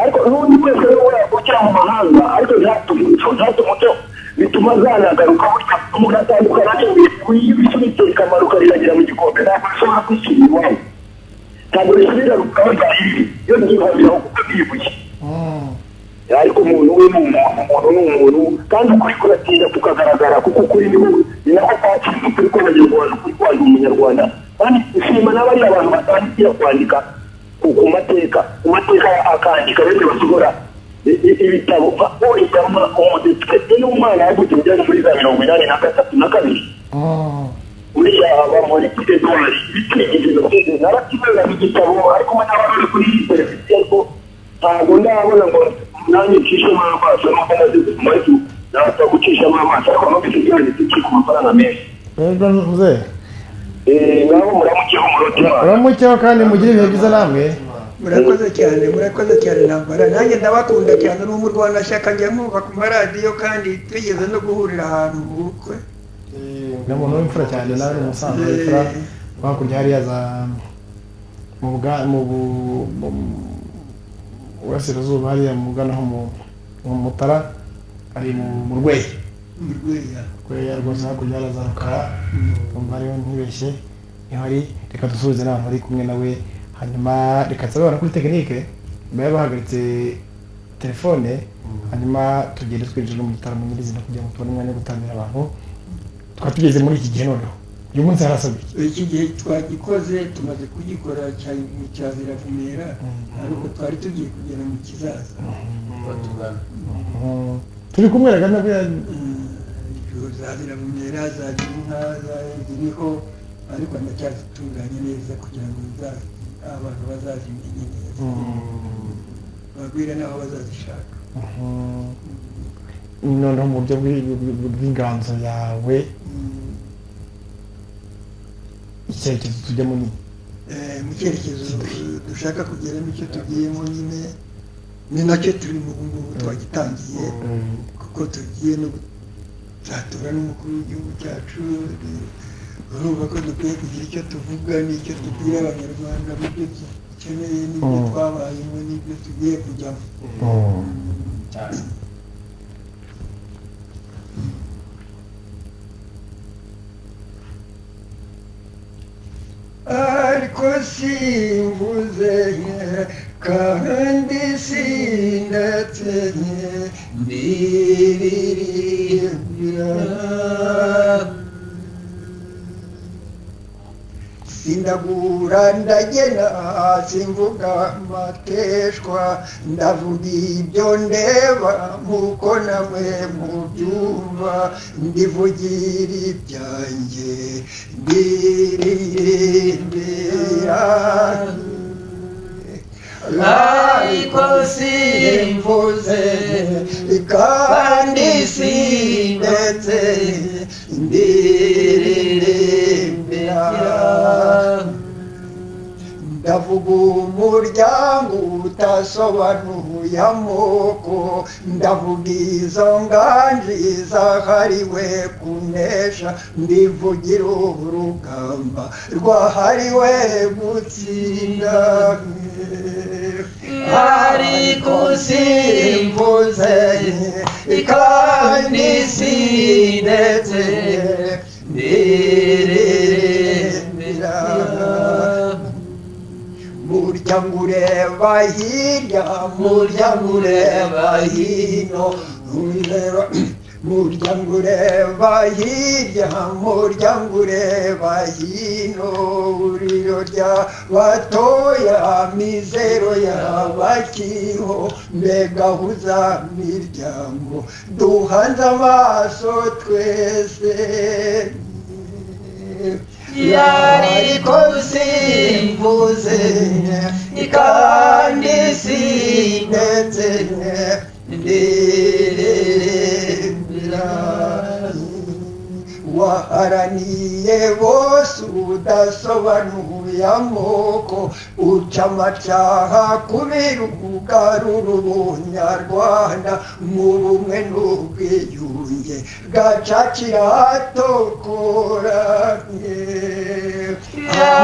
Speaker 8: Ariko n'undi wese rero yavukira mu mahanga ariko ntatume umuco, ntatume umuco, bituma azanagaruka. Burya umuntu atandukana n'ibuye, iyo ibisunitse rikamanuka riragera mu gikombe, ntabwo rishobora kwisubira iwabo, ntabwo risubira aho ryari riri, iyo ryihomeraho kuko ni ibuye. Ariko umuntu we ni umuntu, umuntu ni umuntu, kandi ukuri kuratinda kukagaragara, kuko ukuri ni nako kwatsinze, ukuri kw'Abanyarwanda, ukuri kwandi umunyarwanda. Kandi nshima n'abariya abantu batangira kwandika ku mateka, ku mateka akandika bene basohora ibitabo. Urigama umudepite n'umwana yavutse byari muri za 83 na 2, uriya Bamporiki Edouard bitigeze jenoside, narakiberaga igitabo ariko n'abari kuri televiziyo, ariko ntabwo ndabona ngo nanjye ncishemo amaso, nubwo maze gusoma, ariko napfa gucishamo amaso, ariko numvise byanditse kiri ku mafaranga menshi.
Speaker 5: Yego muzehe.
Speaker 8: Ngaho muramukeho murotima.
Speaker 5: Uramukeho kandi mugire ibihe byiza namwe.
Speaker 1: Murakoze cyane, murakoze cyane Ntambara, nanjye ndabakunda cyane. Uri umurwanashyaka, njya mwumva ku maradiyo, kandi twigeze no guhurira ahantu mu bukwe.
Speaker 5: Ni umuntu w'imfura cyane, nawe ni umusaza w'imfura hakurya hariya za mu bwa mu burasirazuba hariya mu bugana ho mu Mutara, ari mu Rweya.
Speaker 1: Mu Rweya.
Speaker 5: Rweya rwose, hakurya hariya za Rukara, umva ariho ntibeshye niho ari. Reka dusuhuze n'abantu bari kumwe nawe, hanyuma reka nsabe abantu kuri tekinike babe bahagaritse telefone, hanyuma tugende twinjira mu gitaramo nyirizina kugira ngo tubone umwanya wo gutangira abantu. Twaba tugeze muri iki gihe noneho, uyu munsi harasabwa iki?
Speaker 1: Iki gihe twagikoze, tumaze kugikora cya Ziravumera, ariko twari tugiye kugera mu kizaza.
Speaker 5: Turi kumwe reka nabwo.
Speaker 1: Za Ziravumera, za Girinka ziriho, ariko ndacyazitunganya neza kugira ngo abantu bazazimenye neza, babwire n'aho bazazishaka.
Speaker 5: Noneho mu buryo bw'inganzo yawe, icyerekezo tujyamo nyine?
Speaker 1: Mu cyerekezo dushaka kugeramo, icyo tugiyemo nyine ni nacyo turimo ubu ngubu, twagitangiye, kuko tugiye no kuzatora n'umukuru w'igihugu cyacu. Urumva ko dukwiye kugira icyo tuvuga n'icyo tubwira Abanyarwanda mu byo dukeneye n'ibyo twabayemo n'ibyo tugiye kujyamo.
Speaker 3: Cyane.
Speaker 1: Ariko simvuze kandi sindetse, ndiririmbira sindagura, ndagena, simvuga amateshwa, ndavuga ibyo ndeba nk'uko namwe mubyumva, ndivugira ibyanjye, ndiririmbira.
Speaker 2: Ariko
Speaker 1: simvuze kandi sindetse, ndiririmbira. Ndavuga umuryango utasobanuye amoko, ndavuga izo nganji zahariwe kunesha, ndivugira urugamba rwahariwe gutsinda.
Speaker 2: Ariko
Speaker 1: simvuze kandi sindetse, ndiririmbira. Muryango ureba hirya, muryango ureba hino, muryango ureba hirya, muryango ureba hino, uriro rya batoya, mizero y'abakiho, mbega huza miryango duhanze amaso twese.
Speaker 2: Ariko
Speaker 1: simvuze kandi sindetse, ndiririmbira. Waharaniye bose udasobanuye amoko, uca amacaha kubira, ugarura ubunyarwanda mu bumwe n'ubwiyunge, gacacira tokoranye.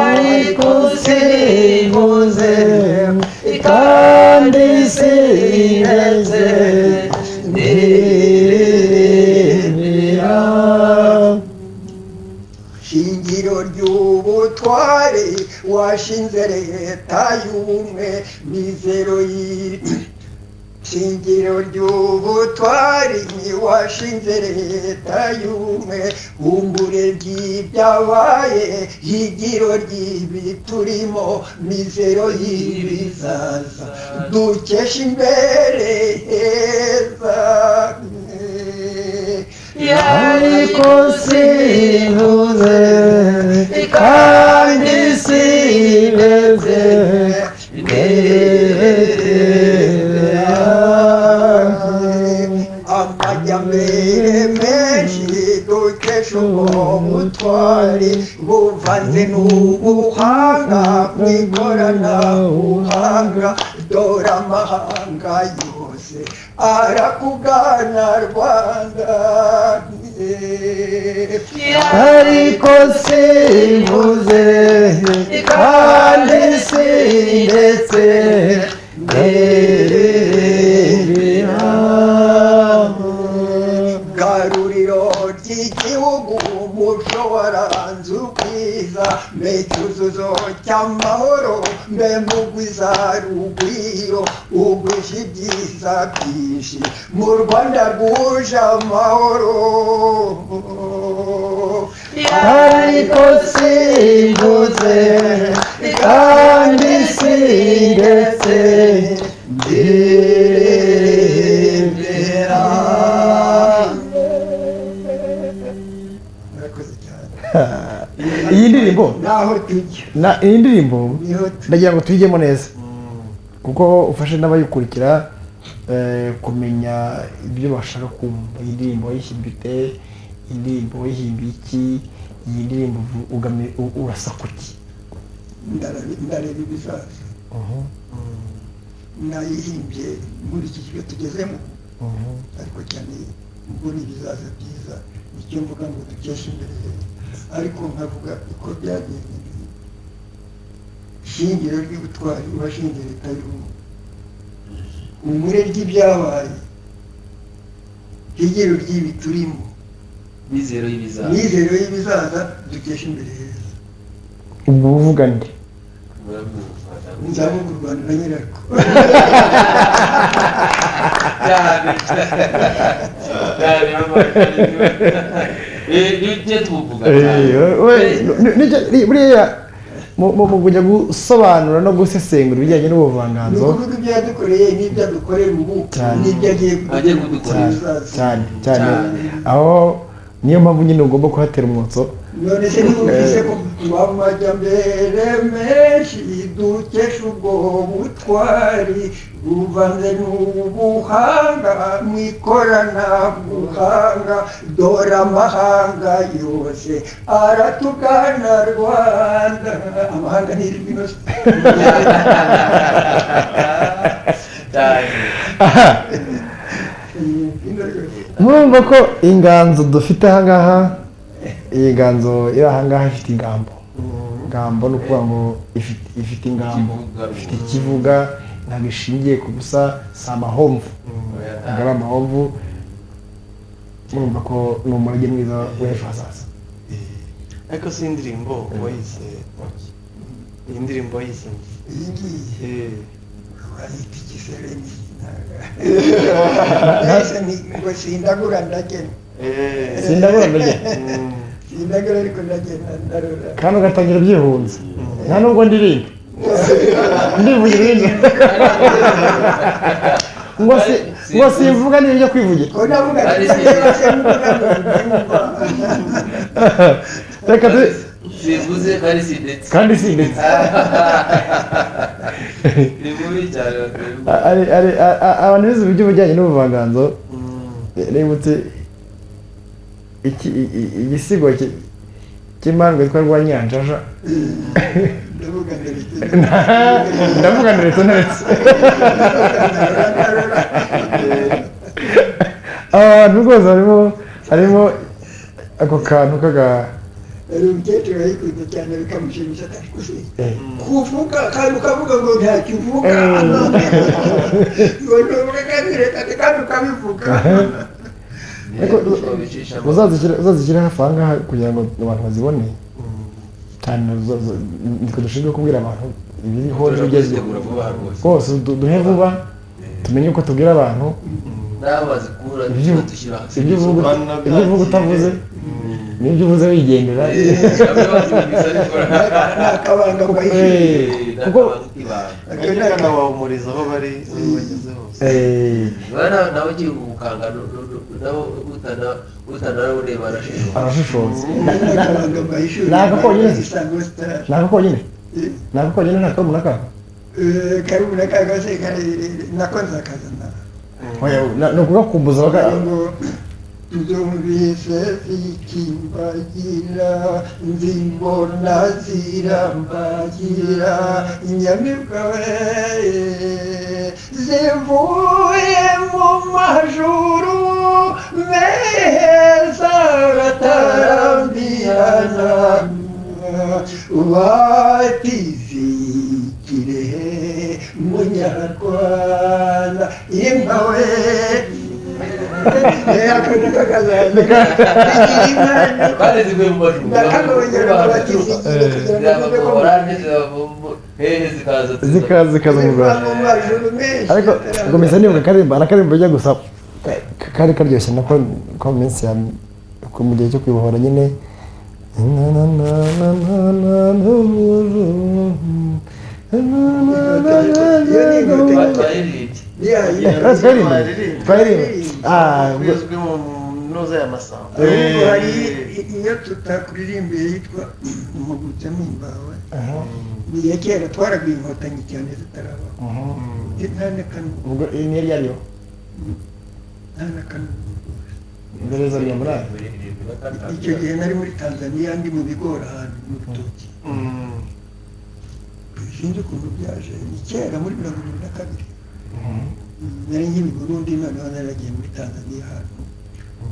Speaker 2: Ariko
Speaker 1: simvuze kandi sindetse, ndiririmbira. Shingiro ry'ubutware, washinze leta y'ubumwe, mizero shingiro ry'ubutwari, washinze leta y'ubumwe, humbure ry'ibyabaye, higiro ry'ibi turimo, mizero y'ibizaza dukesha imbere heza.
Speaker 2: Ariko
Speaker 1: simvuze kandi sindetse, amajyambere menshi dukesha ubwo butwari buvanze n'ubuhanga mu ikoranabuhanga, dore amahanga yose arakugana Rwanda.
Speaker 4: Ariko simvuze kandi sindetse, ndiririmbira.
Speaker 1: Garuriro ry'igihugu, umuco waranze ubwiza, mbe cyuzuzo cy'amahoro, mbe mugwiza rugwiro, ugwisha ibyiza byinshi mu Rwanda rwuje amahoro.
Speaker 4: Ariko simvuze kandi sindetse, ndirimbira.
Speaker 1: Murakoze cyane.
Speaker 5: Iyi ndirimbo
Speaker 1: Naho tujya
Speaker 5: na iyi ndirimbo
Speaker 1: niho tujya.
Speaker 5: Ndagira ngo tuyigemo neza, kuko ufashe n'abayikurikira. Kumenya ibyo bashaka kumva. Iyi ndirimbo wayihimbye ute? Iyi ndirimbo wayihimbiye iki? Iyi ndirimbo urasa kuki?
Speaker 1: Ndareba ibizaza. Nayihimbye nkurikije ibyo tugezemo, ariko cyane mbona ibizaza byiza, icyo mvuga ngo dukeshe imbere heza, ariko nkavuga uko byagenze. Shingiro ry'ubutwari washinze leta y'ubumwe, humure ry'ibyabaye, higiro ry'ibi turimo,
Speaker 2: mizero y'ibizaza,
Speaker 1: mizero y'ibizaza dukesha imbere heza.
Speaker 5: Ubwo uvuga nde?
Speaker 1: Nzavuga u Rwanda na nyirarwo.
Speaker 2: Cyane cyane, mama, nibyo tuvuga.
Speaker 5: Buriya mu kujya gusobanura no gusesengura ibijyanye
Speaker 1: Ni
Speaker 5: n'ubuvanganzo,
Speaker 1: ukuvuga ibyo yadukoreye n'ibyo adukorera ubu
Speaker 5: Cyane.
Speaker 1: n'ibyo agiye
Speaker 2: Agiye kudukorera.
Speaker 1: bizaza.
Speaker 5: Cyane cyane.
Speaker 2: Cyane.
Speaker 5: Aho niyo mpamvu nyine ugomba kuhatera umwotso.
Speaker 1: None se niba ko amajyambere menshi dukesha ubwo butwari buvanze n'ubuhanga mu ikoranabuhanga, dore amahanga yose aratugana Rwanda, amahanga ntirirwa inoze.
Speaker 2: Cyane.
Speaker 5: Murumva ko inganzo dufite ahangaha, iyi nganzo iri ahangaha ifite ingambo. Ingambo ni ukuvuga ngo ifite ingambo,
Speaker 2: Ikivuga.
Speaker 5: ifite ikivuga, ntabwo ishingiye ku busa, si amahomvu, ntabwo ari amahomvu. Murumva ko ni umurage mwiza w'ejo hazaza.
Speaker 4: Ariko si indirimbo wayise, iyi ndirimbo wayise?
Speaker 1: Iyi ngiyi bayita igisereni, nahise ngo sindagura ndagena.
Speaker 5: Sindagura ndagena.
Speaker 1: Sindagura ariko ndagena ndarora.
Speaker 5: Kandi ugatangira byihunze, nta nubwo ndirimba, ndivugira ibindi, ngo simvuga n'ibyo kwivugira.
Speaker 1: Ko navuga
Speaker 2: Ari
Speaker 1: ati se mvuga.
Speaker 5: Reka tu
Speaker 2: Sivuze kandi si ndetse.
Speaker 5: Kandi si ndetse.
Speaker 2: Ni mubi cyane.
Speaker 5: Abantu bize iby'ubujyanye n'ubuvanganzo, nibutse igisigo cy'imandwa yitwa Rwanyanjaja.
Speaker 1: Ndavuga ndaretse.
Speaker 5: Ndavuga ndaretse ntaretse. Abantu rwose harimo ako kantu kaga.
Speaker 1: Hari umukecuru wayikunze cyane bikamushimisha, ariko se kuvuga kandi ukavuga ngo ntacyo uvuga, ngo ntuvuga kandi reka kandi ukabivuga.
Speaker 5: Ariko uzazishyire hafi aha ngaha kugira ngo abantu bazibone cyane. Nitwe dushinzwe kubwira abantu ibiriho n'ibigezweho.
Speaker 2: Kuzitegura vuba rwose.
Speaker 5: Rwose duhe vuba, tumenye uko tubwira abantu.
Speaker 2: N'aho bazikura dushyira.
Speaker 5: Ibyo uvuga utavuze n'ibyo uvuze wigendera.
Speaker 1: Ni akabanga bahishe.
Speaker 5: Kuko
Speaker 4: Kanabahumuriza aho bari, aho bageze hose.
Speaker 2: Nawe ugiye gukanga, nawe utanarureba arashishoza.
Speaker 5: Arashishoza.
Speaker 1: Ni akabanga bahishe.
Speaker 5: Ni aka konyine?
Speaker 1: Isango Star.
Speaker 5: Ni ako konyine, ni ako konyine, nta karumuna kako?
Speaker 1: Karumuna kako se nako nzakazana.
Speaker 5: Oya, ni ukugakumbuza
Speaker 1: Ngo nzumvise zikimbagira, nzimbona zirambagira, inyamibwa we zivuye mu majuru meza batarambirana, batizigire munyarwanda inka we.
Speaker 2: Kandi zivuye mu majuru.
Speaker 1: Ndakagongera batizigire kugira ngo bibe ko
Speaker 2: Oranje hehe zikaza.
Speaker 5: Zikaza mu Rwanda.
Speaker 1: Mu majuru menshi.
Speaker 5: Ariko gukomeza nibuka akaririmbo, arakarimbo ujya gusa kari karyoshye nako ko mu minsi ya ko mu gihe cyo kwibohora nyine.
Speaker 2: Twaririmbye.
Speaker 5: Twaririmba, twaririmba. Ah,
Speaker 4: Izwi mu ntuza y'amasamba.
Speaker 1: Ahubwo hari iyo tutakuririmbiye yitwa Impugutse Mpimbawe, ni iya kera, twaraguye Inkotanyi cyane zitarabaho, nta n'akantu.
Speaker 5: Ubwo iyi niyo ryariyo.
Speaker 1: Nta na kamwe rwose.
Speaker 5: Mbere za 80.
Speaker 1: Icyo gihe nari muri Tanzania, ndi mu bigori ahantu mu rutoki. Sinzi ukuntu byaje, ni kera muri 72. Nari nkiri i Burundi, noneho naragiye muri Tanzania ahantu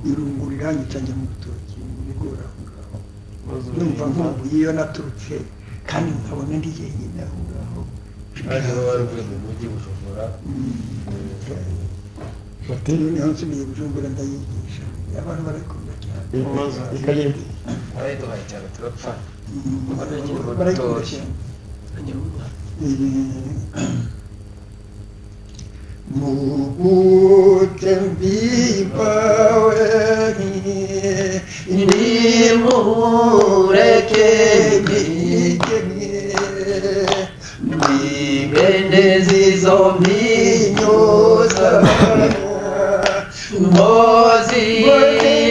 Speaker 1: irungu riranyica, njya mu rutoki mu bigori aho ngaho, numva nkumbuye iyo naturutse kandi nkabona ndi jyenyine aho ngaho.
Speaker 2: Kandi baba baravuye mu mujyi Bujumbura.
Speaker 5: Bati
Speaker 1: Noneho nsubiye Bujumbura ndayigisha, abantu barayikunda cyane.
Speaker 5: Ikagenda.
Speaker 2: Barayiduhaye cyane turapfa.
Speaker 1: Barayikunda cyane. Mugutembibawe
Speaker 2: Nimureke nimende izo mpinyuza mbozi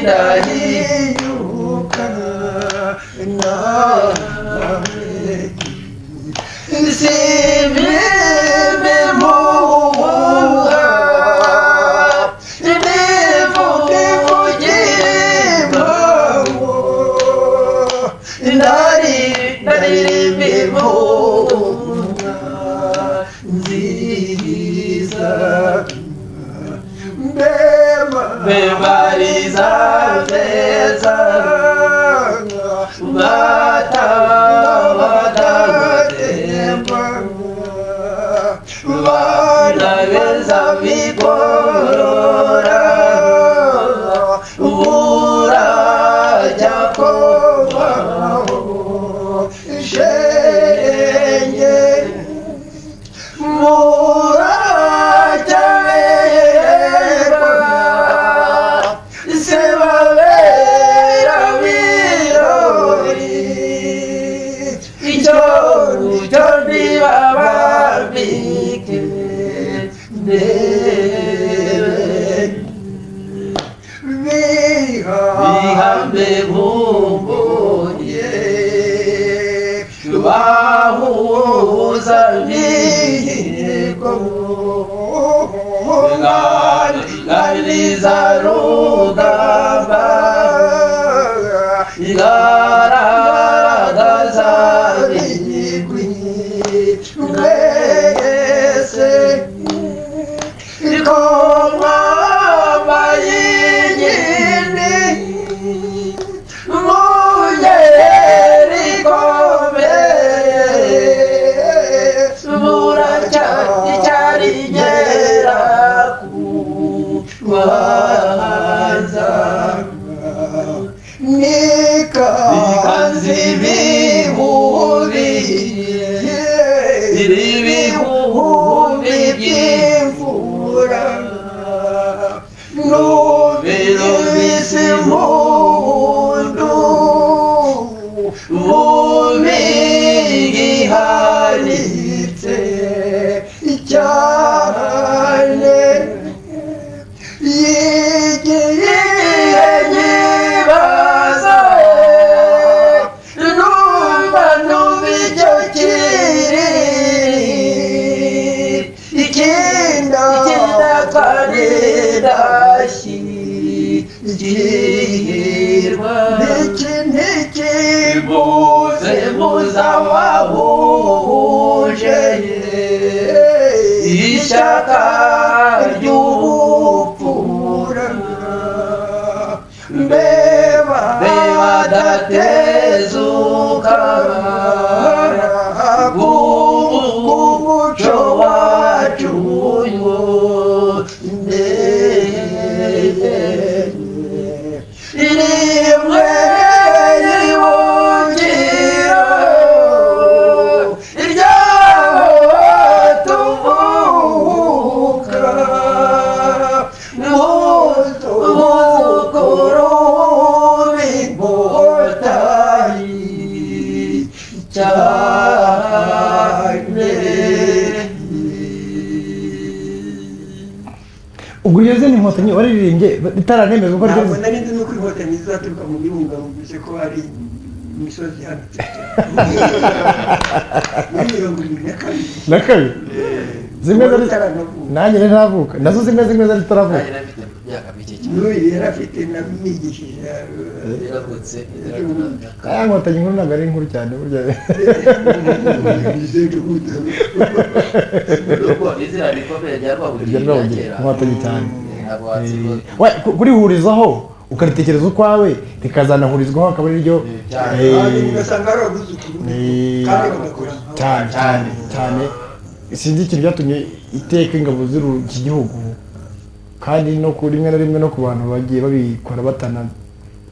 Speaker 1: ndahinyuka nawe
Speaker 2: simime muha nimuvugimamo ndari ndaririmimuna
Speaker 1: nziza mbema
Speaker 2: bebariza neza mata badatemba bana beza bigorora burajya komaho
Speaker 1: shenge
Speaker 2: murajya berwa sebabera birori icyo cyo ntibabambike ndebe bihambe nkumbuye bahuza mihigo nganiza rugamba igaragaza
Speaker 1: ibigwi mwese
Speaker 2: ikoma y'inkindi mungeri ikomeye buracya icyari inkera kubanza
Speaker 1: nika
Speaker 2: ikanzu ibihumbi ibihumbi
Speaker 1: by'imvura numvise impundu
Speaker 2: bumigihanitse
Speaker 1: cyane yigiye
Speaker 2: nyibaza numva numva icyo kiri
Speaker 1: ikinda
Speaker 2: ikinda twari ndashyikirwa
Speaker 1: niki niki
Speaker 2: muze muzabahuje ishyaka ry'ubupfura
Speaker 1: mbeba
Speaker 2: badatezuka k'umuco wacu rimwe ribungira iryaho tuvuka umwuzukuru w'inkotanyi cyane.
Speaker 5: Ubwo iryo zina Inkotanyi waririmbye ritaranemezwa ko
Speaker 1: Ntabwo
Speaker 5: ryo
Speaker 1: nari nzi nuko Inkotanyi zizaturuka mu Birunga, bumvise ko hari imisozi ihanitse cyane muri 72.
Speaker 5: Na kabiri. Zimwe zari nanjye nari ntavuka, nazo zimwe zimwe zari zitaravuka.
Speaker 2: Nanjye nari mfite imyaka mike cyane.
Speaker 1: N'uyu yari afite, namwigishije.
Speaker 2: Yaravutse.
Speaker 5: Aya nkotanyi inkuru ntabwo ari inkuru cyane burya.
Speaker 2: Nuko izina rikomeye rya Rwabugili
Speaker 5: Iryo
Speaker 2: rya
Speaker 5: Rwabugili,
Speaker 2: kera.
Speaker 5: inkotanyi cyane.
Speaker 2: Ntabwo watsinda.
Speaker 5: We, kurihurizaho ukaritekereza ukwawe rikazanahurizwaho akaba ari ryo.
Speaker 1: Ugasanga ari abuzukuru kandi bagakora nkawe.
Speaker 5: Cyane cyane cyane, sinzi ikintu byatumye iteka ingabo z'iki gihugu, kandi no ku rimwe na rimwe no ku bantu bagiye babikora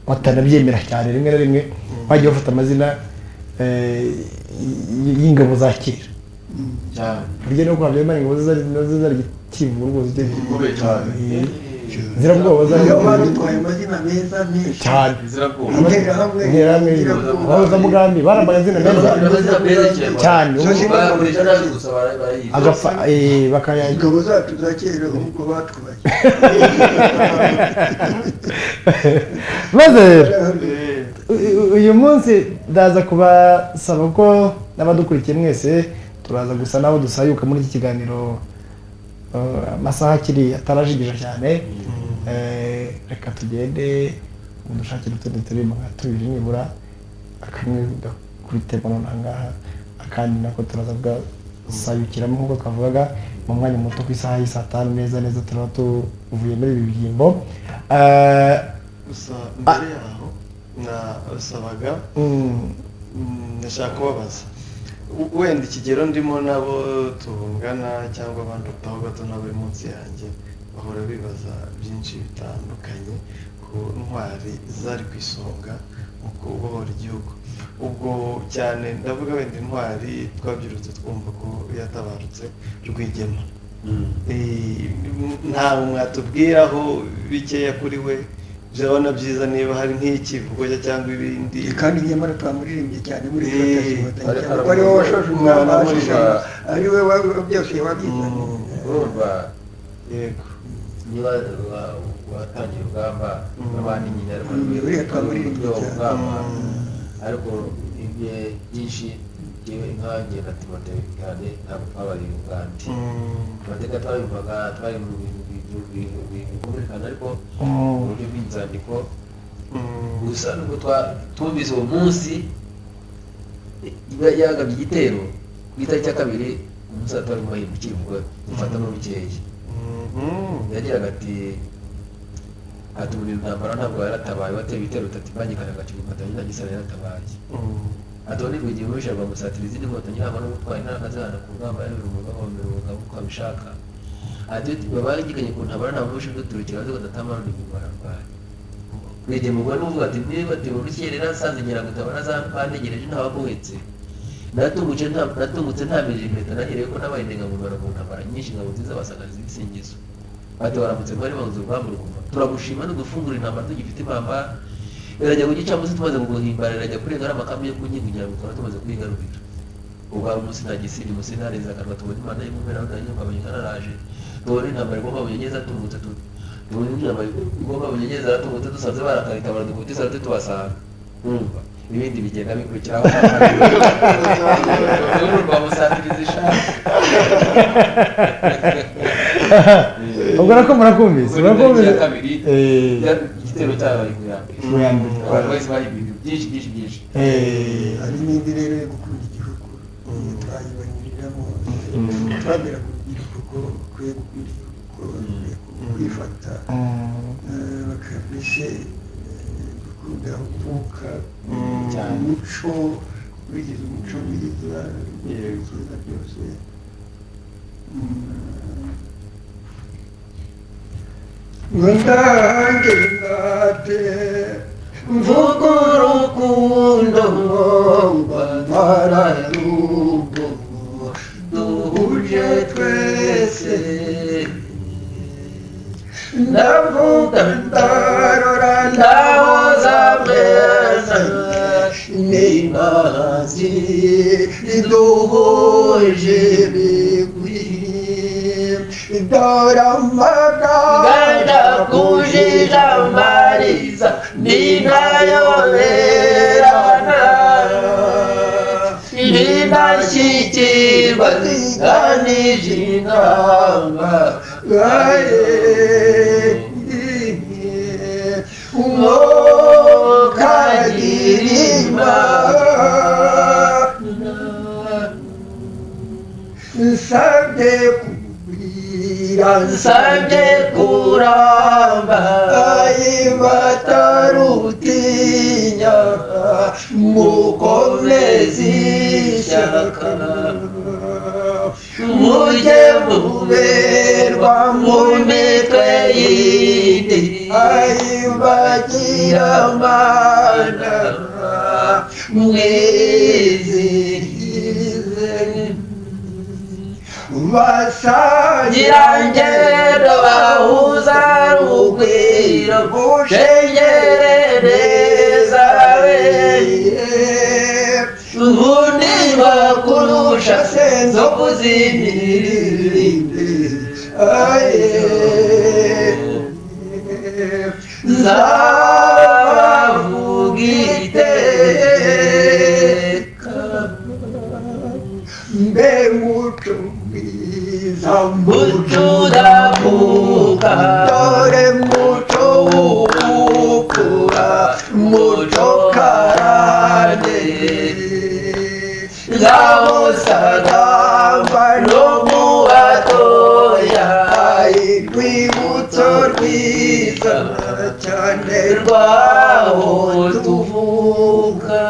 Speaker 5: batanabyemera cyane, rimwe na rimwe bagiye bafata amazina y'ingabo za kera.
Speaker 2: Cyane.
Speaker 5: Burya no kwa Habyarimana ingabo ze zari nazo zari ikivu rwose.
Speaker 4: Gikomeye cyane.
Speaker 5: Zirabwoba zari.
Speaker 1: Niyo badutwaye amazina meza menshi.
Speaker 5: Cyane.
Speaker 1: Interahamwe.
Speaker 5: Interahamwe, abahuzamugambi barambaye amazina meza.
Speaker 2: Amazina meza cyane.
Speaker 5: Cyane.
Speaker 2: Bayakoresha nabi gusa, barayizi.
Speaker 5: Agapfa bakaya.
Speaker 1: Ingabo zacu za kera ahubwo batwaye.
Speaker 5: Maze rero uyu munsi ndaza kubasaba ko n'abadukurikiye mwese turaza gusa nabo dusayuka muri iki kiganiro, amasaha akiri atarajigija cyane. Reka tugende mudushakire utundi turirimbo nka tubiri nibura, akamwe gakubiterwa nonaha ngaha, akandi nako turaza kugasayukiramo nk'uko twavugaga mu mwanya muto ku isaha y'i saa tanu neza neza turaba tuvuye muri ibi byimbo.
Speaker 4: Gusa mbere yaho nasabaga, ndashaka kubabaza, wenda ikigero ndimo nabo tungana cyangwa abandutaho gato n'abari munsi yanjye bahora bibaza byinshi bitandukanye ku ntwari zari ku isonga mu kubohora igihugu. Ubwo cyane ndavuga wenda intwari twabyirutse twumva ko yatabarutse, Rwigema. Ntabwo mwatubwiraho bikeya kuri we? Byaba na byiza niba hari nk'ikivugo cye cyangwa ibindi.
Speaker 1: Kandi nyamara twamuririmbye cyane muri inkotanyi cyane ko
Speaker 2: Ariko
Speaker 1: ari we washoje urugamba,
Speaker 4: Mwana
Speaker 1: ari we byose wabizanye.
Speaker 2: Urumva,
Speaker 4: yego,
Speaker 2: niba watangiye urugamba n'abandi nyine, ariko
Speaker 1: Uriya twamuririmbye
Speaker 2: urwo
Speaker 1: cyane.
Speaker 2: rugamba, ariko ibye byinshi njyewe nkanjye na Timote cyane ntabwo twabariye ubugande. Amateka twayumvaga twari mu bintu bikumvikana, ariko mu buryo bw'inzandiko gusa. Nubwo twumvise uwo munsi iba yagabye igitero ku itariki ya 2, umunsi twari mu mahirwe ukivuga dufatamo bikeya. Yagiraga ati atumira intambara ntabwo yaratabaye, wateye ibitero bitatu impangikana agaciga inkotanyi nta gisana yaratabaye. Atoni igihe umubisha rwamusatira izindi nkotanyi ntabwo no gutwara intara zihana ku rugamba yabera umugabo wambere umugabo uko abishaka. Ati babangikanye ku ntambara nta mubisha uduturukira azi ko adatamara bararwaye. Rwigema ubwo nuvuga ati niba ati urukerera nsanze inkeragutabara bantegereje ntabagohetse, natungutse ntamirije impeta, nahereye ko nabaye indengamumaro mu ntambara nyinshi, ingabo nziza basagaza ibisingizo. Ati waramutse mwari banze urugamba ruguma turagushima nudufungura intambara tugifite impamba irajya ku gicamunsi tumaze kuguhimbara, irajya kurenga n'amakamyo yo ku nkiko kugira ngo tukaba tumaze kuyigarurira. Ubwo hari umunsi nta gisindi umunsi ntareze akanwa tubona imana y'umumera n'abanyamaguru naraje tubona intambara igomba bunyegeza tungutse tubona intambara igomba bunyegeza tungutse dusanze barakarita baradukubita isarute tubasanga. Urumva ibindi bigenda bikurikiraho, urumva musatiriza ishati.
Speaker 5: Ubwo nako murakumvise murakumvise.
Speaker 2: Ya kabiri, igitero cyabaye ku ya mbere.
Speaker 5: Ku ya mbere.
Speaker 2: Abantu bahise bahimba ibintu byinshi byinshi byinshi.
Speaker 1: Hari n'indi rero yo gukunda igihugu twayibanyuriramo, twabwira urubyiruko ko ukwiye gukunda igihugu, ko bakwiye kwifata, bakabise gukunda aho uvuka, umuco, gukurikiza umuco mwiza, ibyiza byose. Ngo ndange ndate mvuga urukundo rwamararugo duhuje twese, ndavuga ndarora ndahoza mwese n'imazi duhuje ibigwi, dore amagana
Speaker 2: kujija amariza ninayoberana, ninashyikirwa Nsanije ingamba Mwokagira Imana
Speaker 1: Nsabye kugwira
Speaker 2: Nsabye kuramba
Speaker 1: Ayibatarutinya
Speaker 2: Mukomeze ishyaka Mujye muberwa mu mitwe yindi
Speaker 1: Ayibagira
Speaker 2: Mana mwizihize
Speaker 1: Basangira
Speaker 2: Ngirangendo bahuza rugwiro Shengere neza Ubundi bakurusha senzo kuzimirinde Nzabavuga iteka
Speaker 1: Mbe muco mwiza
Speaker 2: Muco udakuka
Speaker 1: Dore muco w'ubupfura
Speaker 2: Muco karande Ngaho sagamba no mu batoya
Speaker 1: Rwibutso rwiza cyane
Speaker 2: Rwaho tuvuka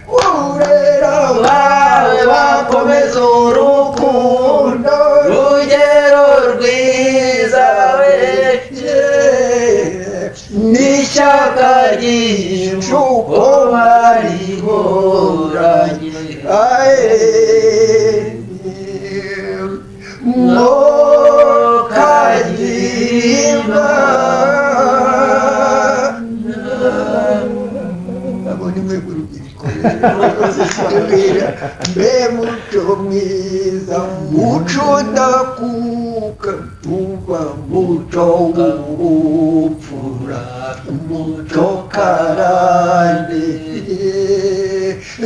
Speaker 1: Urera
Speaker 2: Bawe bakomeza urukundo Rugero rwiza we N'ishyaka ryinshi uko barihoranye
Speaker 1: Mwokagira Imana Abo ni mwebwe urubyiruko mbe muco mwiza muco udakuka tuba muco w'ubupfura muco karande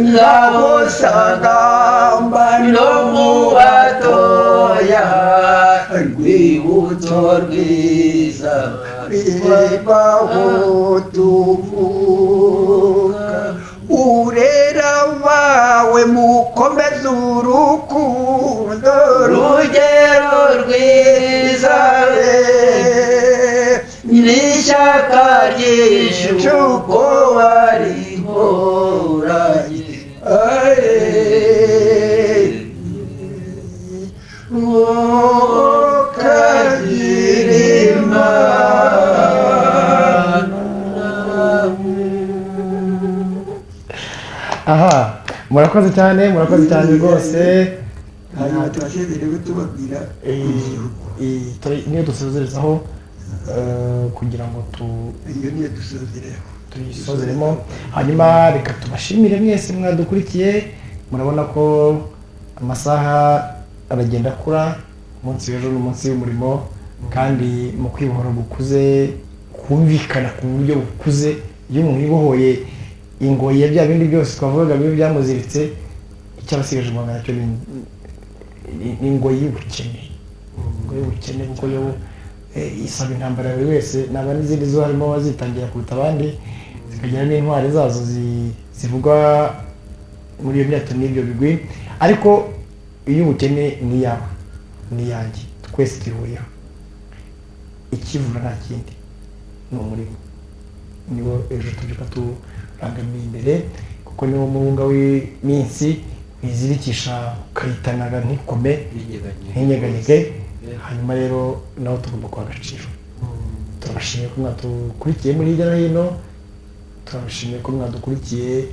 Speaker 2: Ngabo sagamba no mu batoya Rwibutso rwiza
Speaker 1: Ribaho tuvuka urera bawe mukomeze urukundo
Speaker 2: Rugero rwiza n'ishyaka ryinshi uko warihoranye
Speaker 1: Mwokagira Imana
Speaker 5: Aha, murakoze cyane, murakoze cyane rwose.
Speaker 1: Hanyuma turasezerewe tubabwira
Speaker 5: Niyo dusozerezaho kugira ngo
Speaker 1: iyo niyo dusozereho
Speaker 5: tuyisozeremo. Hanyuma reka tubashimire mwese mwadukurikiye. Murabona ko amasaha aragenda akura, umunsi w'ejo ni umunsi w'umurimo, kandi mu kwibohora gukuze kumvikana ku buryo bukuze. Iyo umuntu yibohoye ingoyi ya bya bindi byose twavugaga bibi byamuziritse, icyo aba asigaje mu Rwanda nacyo ni ingoyi y'ubukene, ingoyi y'ubukene, kuko yo isaba intambara ya buri wese. Naba n'izindi zo harimo abazitangira kuruta abandi, zikagira n'intwari zazo zivugwa muri iyo myaka n'ibyo bigwi. Ariko iy'ubukene ni iyawe, ni iyanjye, twese duhuriyeho. Ikivura nta kindi ni umurimo, niwo ejo tubyuka turangamiye imbere, kuko niwo murunga w'iminsi wizirikisha ukayitanaga ntikome, ntinyeganyege. Hanyuma rero nawe tugomba guha agaciro. Turabashimiye ko mwadukurikiye muri hirya no hino, turabashimiye ko mwadukurikiye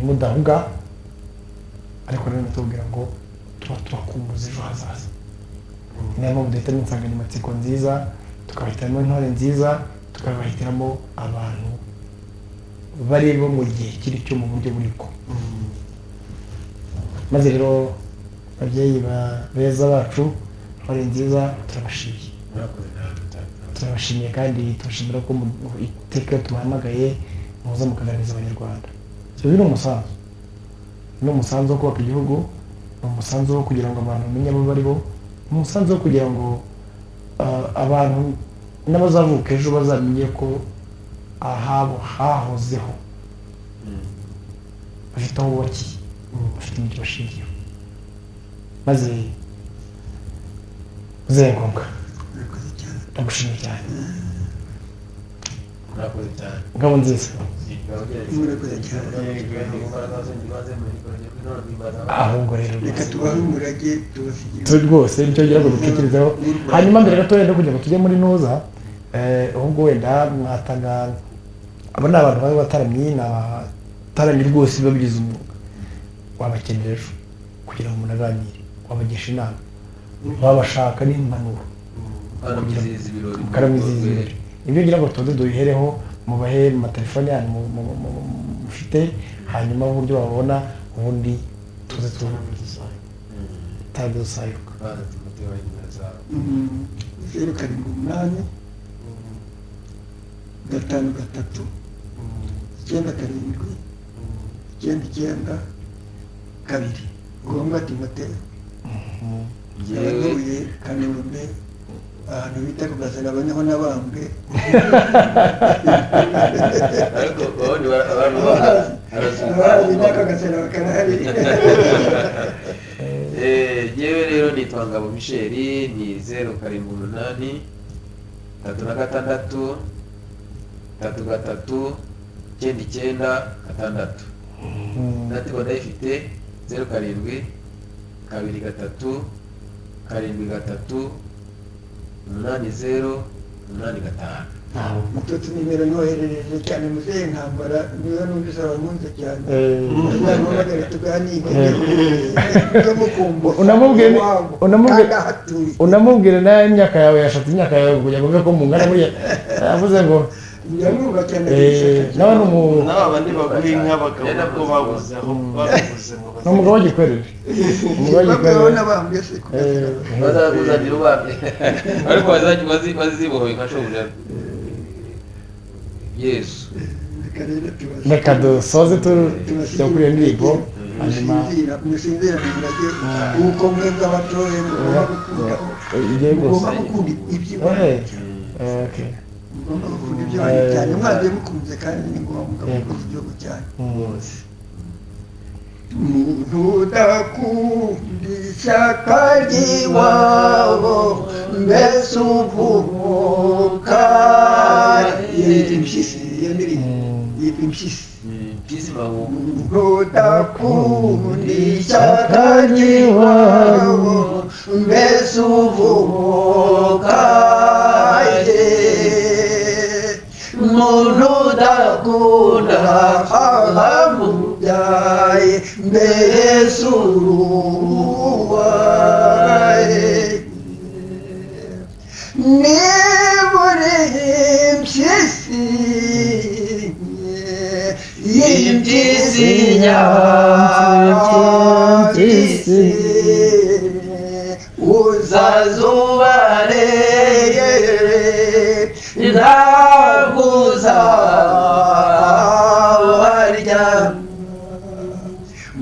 Speaker 5: mudahuga, ariko nanone tubabwira ngo tuba tubakumbuza ejo hazaza. Niyo mpamvu duhitamo insanganyamatsiko nziza, tukabahitiramo intore nziza, tukabahitiramo abantu bari bo mu gihe kiri cyo mu buryo buri bwo. Maze rero ababyeyi beza bacu, intore nziza, turabashimiye, turabashimiye kandi tubashimira ko iteka iyo tubahamagaye muza mukaganiriza Abanyarwanda. Uyu ni umusanzu, ni umusanzu wo kubaka igihugu. Ni umusanzu wo kugira ngo abantu bamenye abo bari bo, ni umusanzu wo kugira ngo abantu n'abazavuka ejo bazamenye ko ahabo hahozeho, bafite aho bubakiye, bafite ibyo bashingiyeho. Maze uze ngombwa, ndagushimiye cyane.
Speaker 2: Murakoze cyane.
Speaker 5: Ngabo nziza.
Speaker 1: Murakoze cyane.
Speaker 5: Ahubwo rero
Speaker 1: reka tubahe umurage, tubasigire.
Speaker 5: Tu rwose nicyo ngira ngo dutekerezeho. Hanyuma mbere gato wenda kugira ngo tujye muri ntuza, ahubwo wenda mwatanga, abo ni abantu baba bataramye, ni abataramye rwose babigize umwuga, wabakenera ejo kugira ngo umuntu aganire, wabagisha inama, wabashaka n'impanuro.
Speaker 2: Baramwizihiza ibirori.
Speaker 5: Mukaramwizihiza ibirori. Nibyo ngira ngo tuze duhereho, mubahe mu matelefone yanyu mufite, hanyuma uburyo babona, ubundi tuze tutange dusayuka.
Speaker 1: 078 53 97 99 2, Ngombwa Timoteyo. Abatuye Kanombe, ahantu bita ku Gasaraba, niho nabambwe.
Speaker 2: Ariko ubundi abantu
Speaker 1: abazi n'ako Gasaraba karahari.
Speaker 2: Yewe rero nitwa Ngabo Michel, ni 078 36 33 99 6. Natwe ndayifite, 07 23 73 80 85.
Speaker 1: Mututsi nimero nyoherereje cyane muzehe Ntambara, niwe numvise abankunze cyane, azampamagare tuganire mukumbuza iwabo, kandi ahatuye.
Speaker 5: Unamubwire nawe imyaka yawe, yashatse imyaka yawe kugira ngo mve ko mungana. Buriya yavuze ngo
Speaker 1: ndamwumva cyane.
Speaker 5: Nawe ni umu
Speaker 4: n'aba bandi baguha inka bakabona ko babuze aho babuze ngo
Speaker 5: ni umugabo w'igikwerere, umugabo
Speaker 1: babweho
Speaker 5: w'igikwerere.
Speaker 1: N'abambwe se ku Gasaraba.
Speaker 2: Bazakuzanira ubambye, ariko bazibohoye nka shobuja Yesu.
Speaker 1: Reka rero tubasige.
Speaker 5: Reka dusoze tujya kuri iyo ndirimbo hanyuma.
Speaker 1: Musinzira, musinzira murage uko mwebwe abatoye mugomba gukunda,
Speaker 5: Yego.
Speaker 1: mugomba gukunda iby'iwanyu cyane.
Speaker 5: Okay.
Speaker 1: Mugomba gukunda iby'iwanyu cyane, mwanze mukunze, kandi ni ngombwa gukunda igihugu cyanyu. Muntu udakunda ishyaka ry'iwabo, mbese uvuka yitwa impyisi. Iyo ndirimbo yitwa Impyisi.
Speaker 2: Impyisi mabubu.
Speaker 1: Udakunda ishyaka ry'iwabo, mbese uvuka ye, muntu udakunda abamubyaye, mbese uruwaye. Niba uri impyisi, impyisi nyampyisi, uzazubare, ntabwo uzabarya.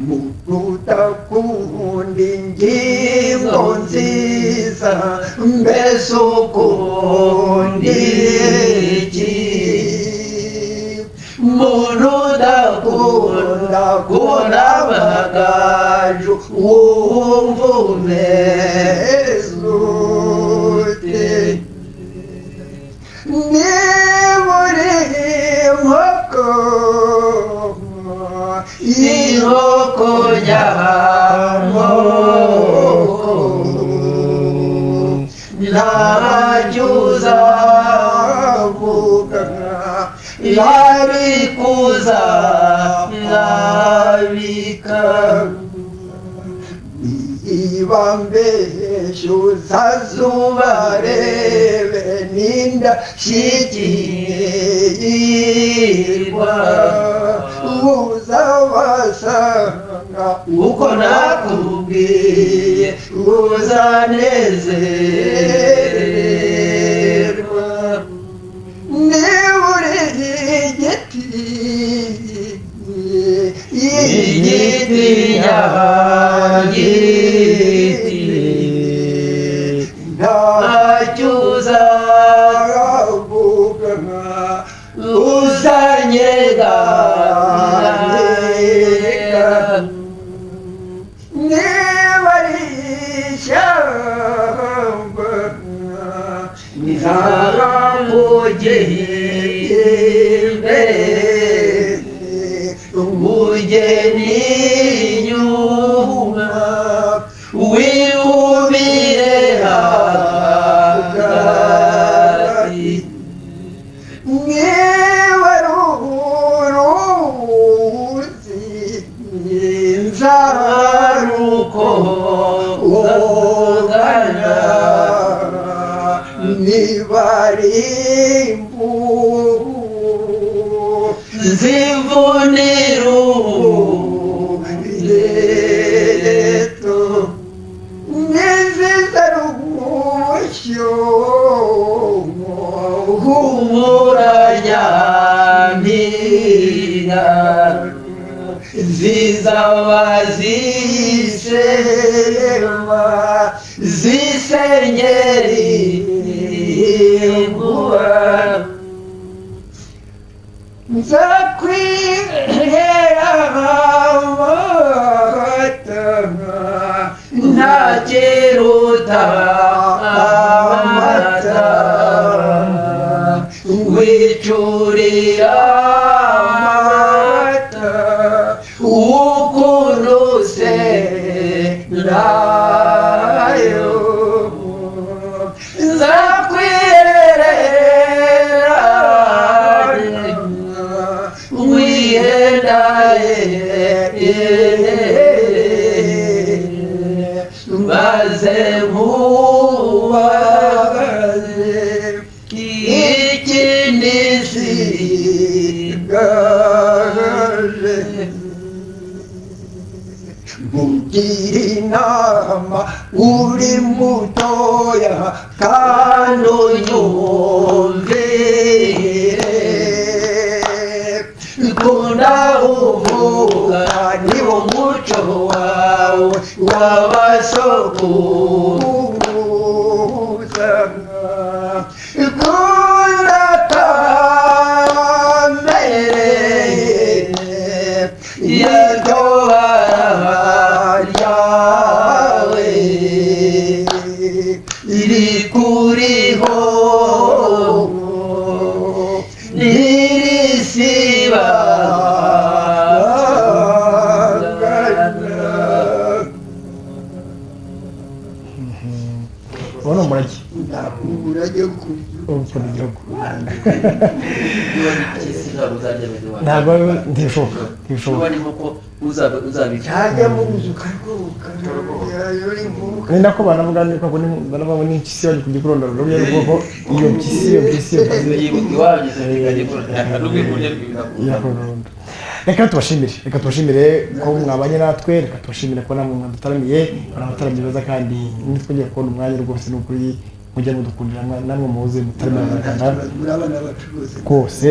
Speaker 1: Muntu udakunda ingingo nziza, mbese ukunda iki? Muntu udakunda kubona amagaju, wumva umeze ute? Niba uri inkoko, inkoko nyankoko, ntacyo uzavuga, ariko uzabika ibambesha, uzazubarebe n'indashyikirwa, uzabasanga uko nakubwiye, uzanezerwa. Niba uri igiti, igiti nyagiti,
Speaker 2: Ntacyo uzavuga uzanyeganyega
Speaker 1: niba ari ishyamba
Speaker 2: nzakugeye imbere ugeni inyuma wikubire hagati
Speaker 1: niba ari uruzi
Speaker 2: nzaruko ugana
Speaker 1: niba ari imvubu
Speaker 2: zivunira
Speaker 1: leto nziza rugusyo
Speaker 2: humura nyampinga zizaba zisema zisenyeri inkuba
Speaker 1: nzakwihera amata
Speaker 2: ntakiruta amata wicurira amata ukuntu se nayo nzakwirera wihendaye maze nkubaze iki nisigaje
Speaker 1: mugira inama uri mutoya
Speaker 2: kandi unyumvire kunda uvuga niwo muco wawe w'abasokuruza
Speaker 1: kunda kamere
Speaker 2: iryo bara ryawe rikuriho ntirisiba
Speaker 5: uwo ni umurage
Speaker 1: umurage
Speaker 5: ukunda igihugu
Speaker 2: ntabwo
Speaker 5: ntabwo ntibishoboka ntibishoboka
Speaker 1: ntajya mubuza ukaruhuka
Speaker 5: ni nako banavuga ni ko banavuga ngo n'impyisi bari kujya kurondora ururabo rw'ubwoko iyo mpyisi iyo mpyisi iyo mpyisi irakurunda. Reka tubashimire, reka tubashimire ko mwabanye natwe, reka tubashimire ko namwe mwadutaramiye, muri abataramyi beza kandi nitwongera kubona umwanya rwose ni ukuri mujya mudukundira namwe muze mutaramira Abanyarwanda
Speaker 1: muri abana bacu rwose
Speaker 5: rwose.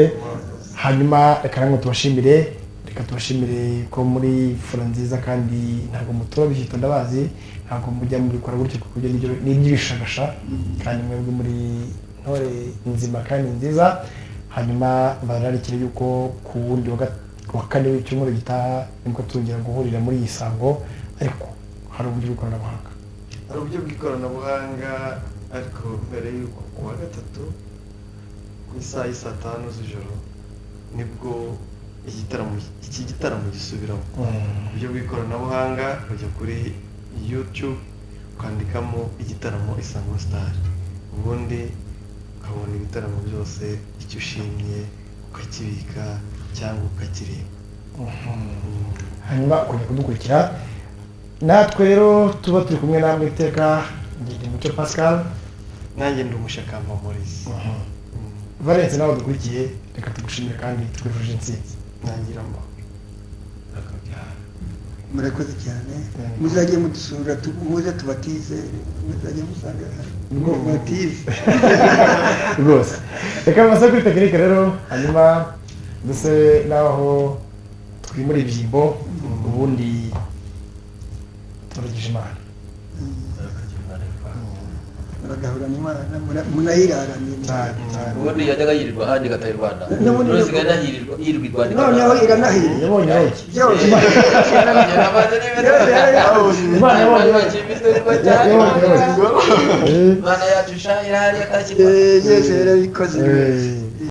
Speaker 5: Hanyuma reka namwe tubashimire, reka tubashimire ko muri fura nziza kandi ntabwo mutura bishyita ndabazi, ntabwo mujya mubikora gutyo kuko ibyo ni iby'ibishagasha kandi mwebwe muri ntore nzima kandi nziza. Hanyuma bararikire yuko ku wundi wa kane w'icyumweru gitaha nibwo tuzongera guhurira muri iyi sango, ariko hari uburyo bw'ikoranabuhanga.
Speaker 4: Hari uburyo bw'ikoranabuhanga, ariko mbere y'uko ku wa gatatu ku isaha y'i saa tanu z'ijoro nibwo iki gitaramo gisubiramo. Uburyo bw'ikoranabuhanga, ujya kuri YouTube ukandikamo igitaramo Isango Star, ubundi ukabona ibitaramo byose, icyo ushimye ukakibika cyangwa ukakireba.
Speaker 5: Hanyuma ukongera kudukurikira natwe rero tuba turi kumwe namwe iteka. Ngende Mucyo Pascal,
Speaker 4: nanjye ndi umushakamba Maurice.
Speaker 5: Valence nawe dukurikiye, reka tugushimire kandi twifurije intsinzi.
Speaker 4: Nangira amahoro.
Speaker 1: Murakoze cyane, muzajye mudusura, muze tubatize, muzajye musanga mubatize
Speaker 5: rwose. Reka mbase kuri tekinike rero, hanyuma ndetse n'aho twimura ibyimbo ubundi.
Speaker 3: Turagije Imana.
Speaker 1: Muragahorana Imana, munayiraranire.
Speaker 3: Cyane cyane.
Speaker 2: Ubundi yajyaga yirirwa ahandi igataha i Rwanda.
Speaker 1: N'ubundi
Speaker 2: None isigaye inahirirwa, yirirwa i Rwanda.
Speaker 1: Noneho iranahiriye.
Speaker 5: Yabonye aho iki?
Speaker 1: Byose.
Speaker 5: Imana yabonye aho iki? Yabonye aho iki?
Speaker 2: Imana yacu sha irahari yakakirwa.
Speaker 1: Yesu yarabikoze.
Speaker 5: Eh.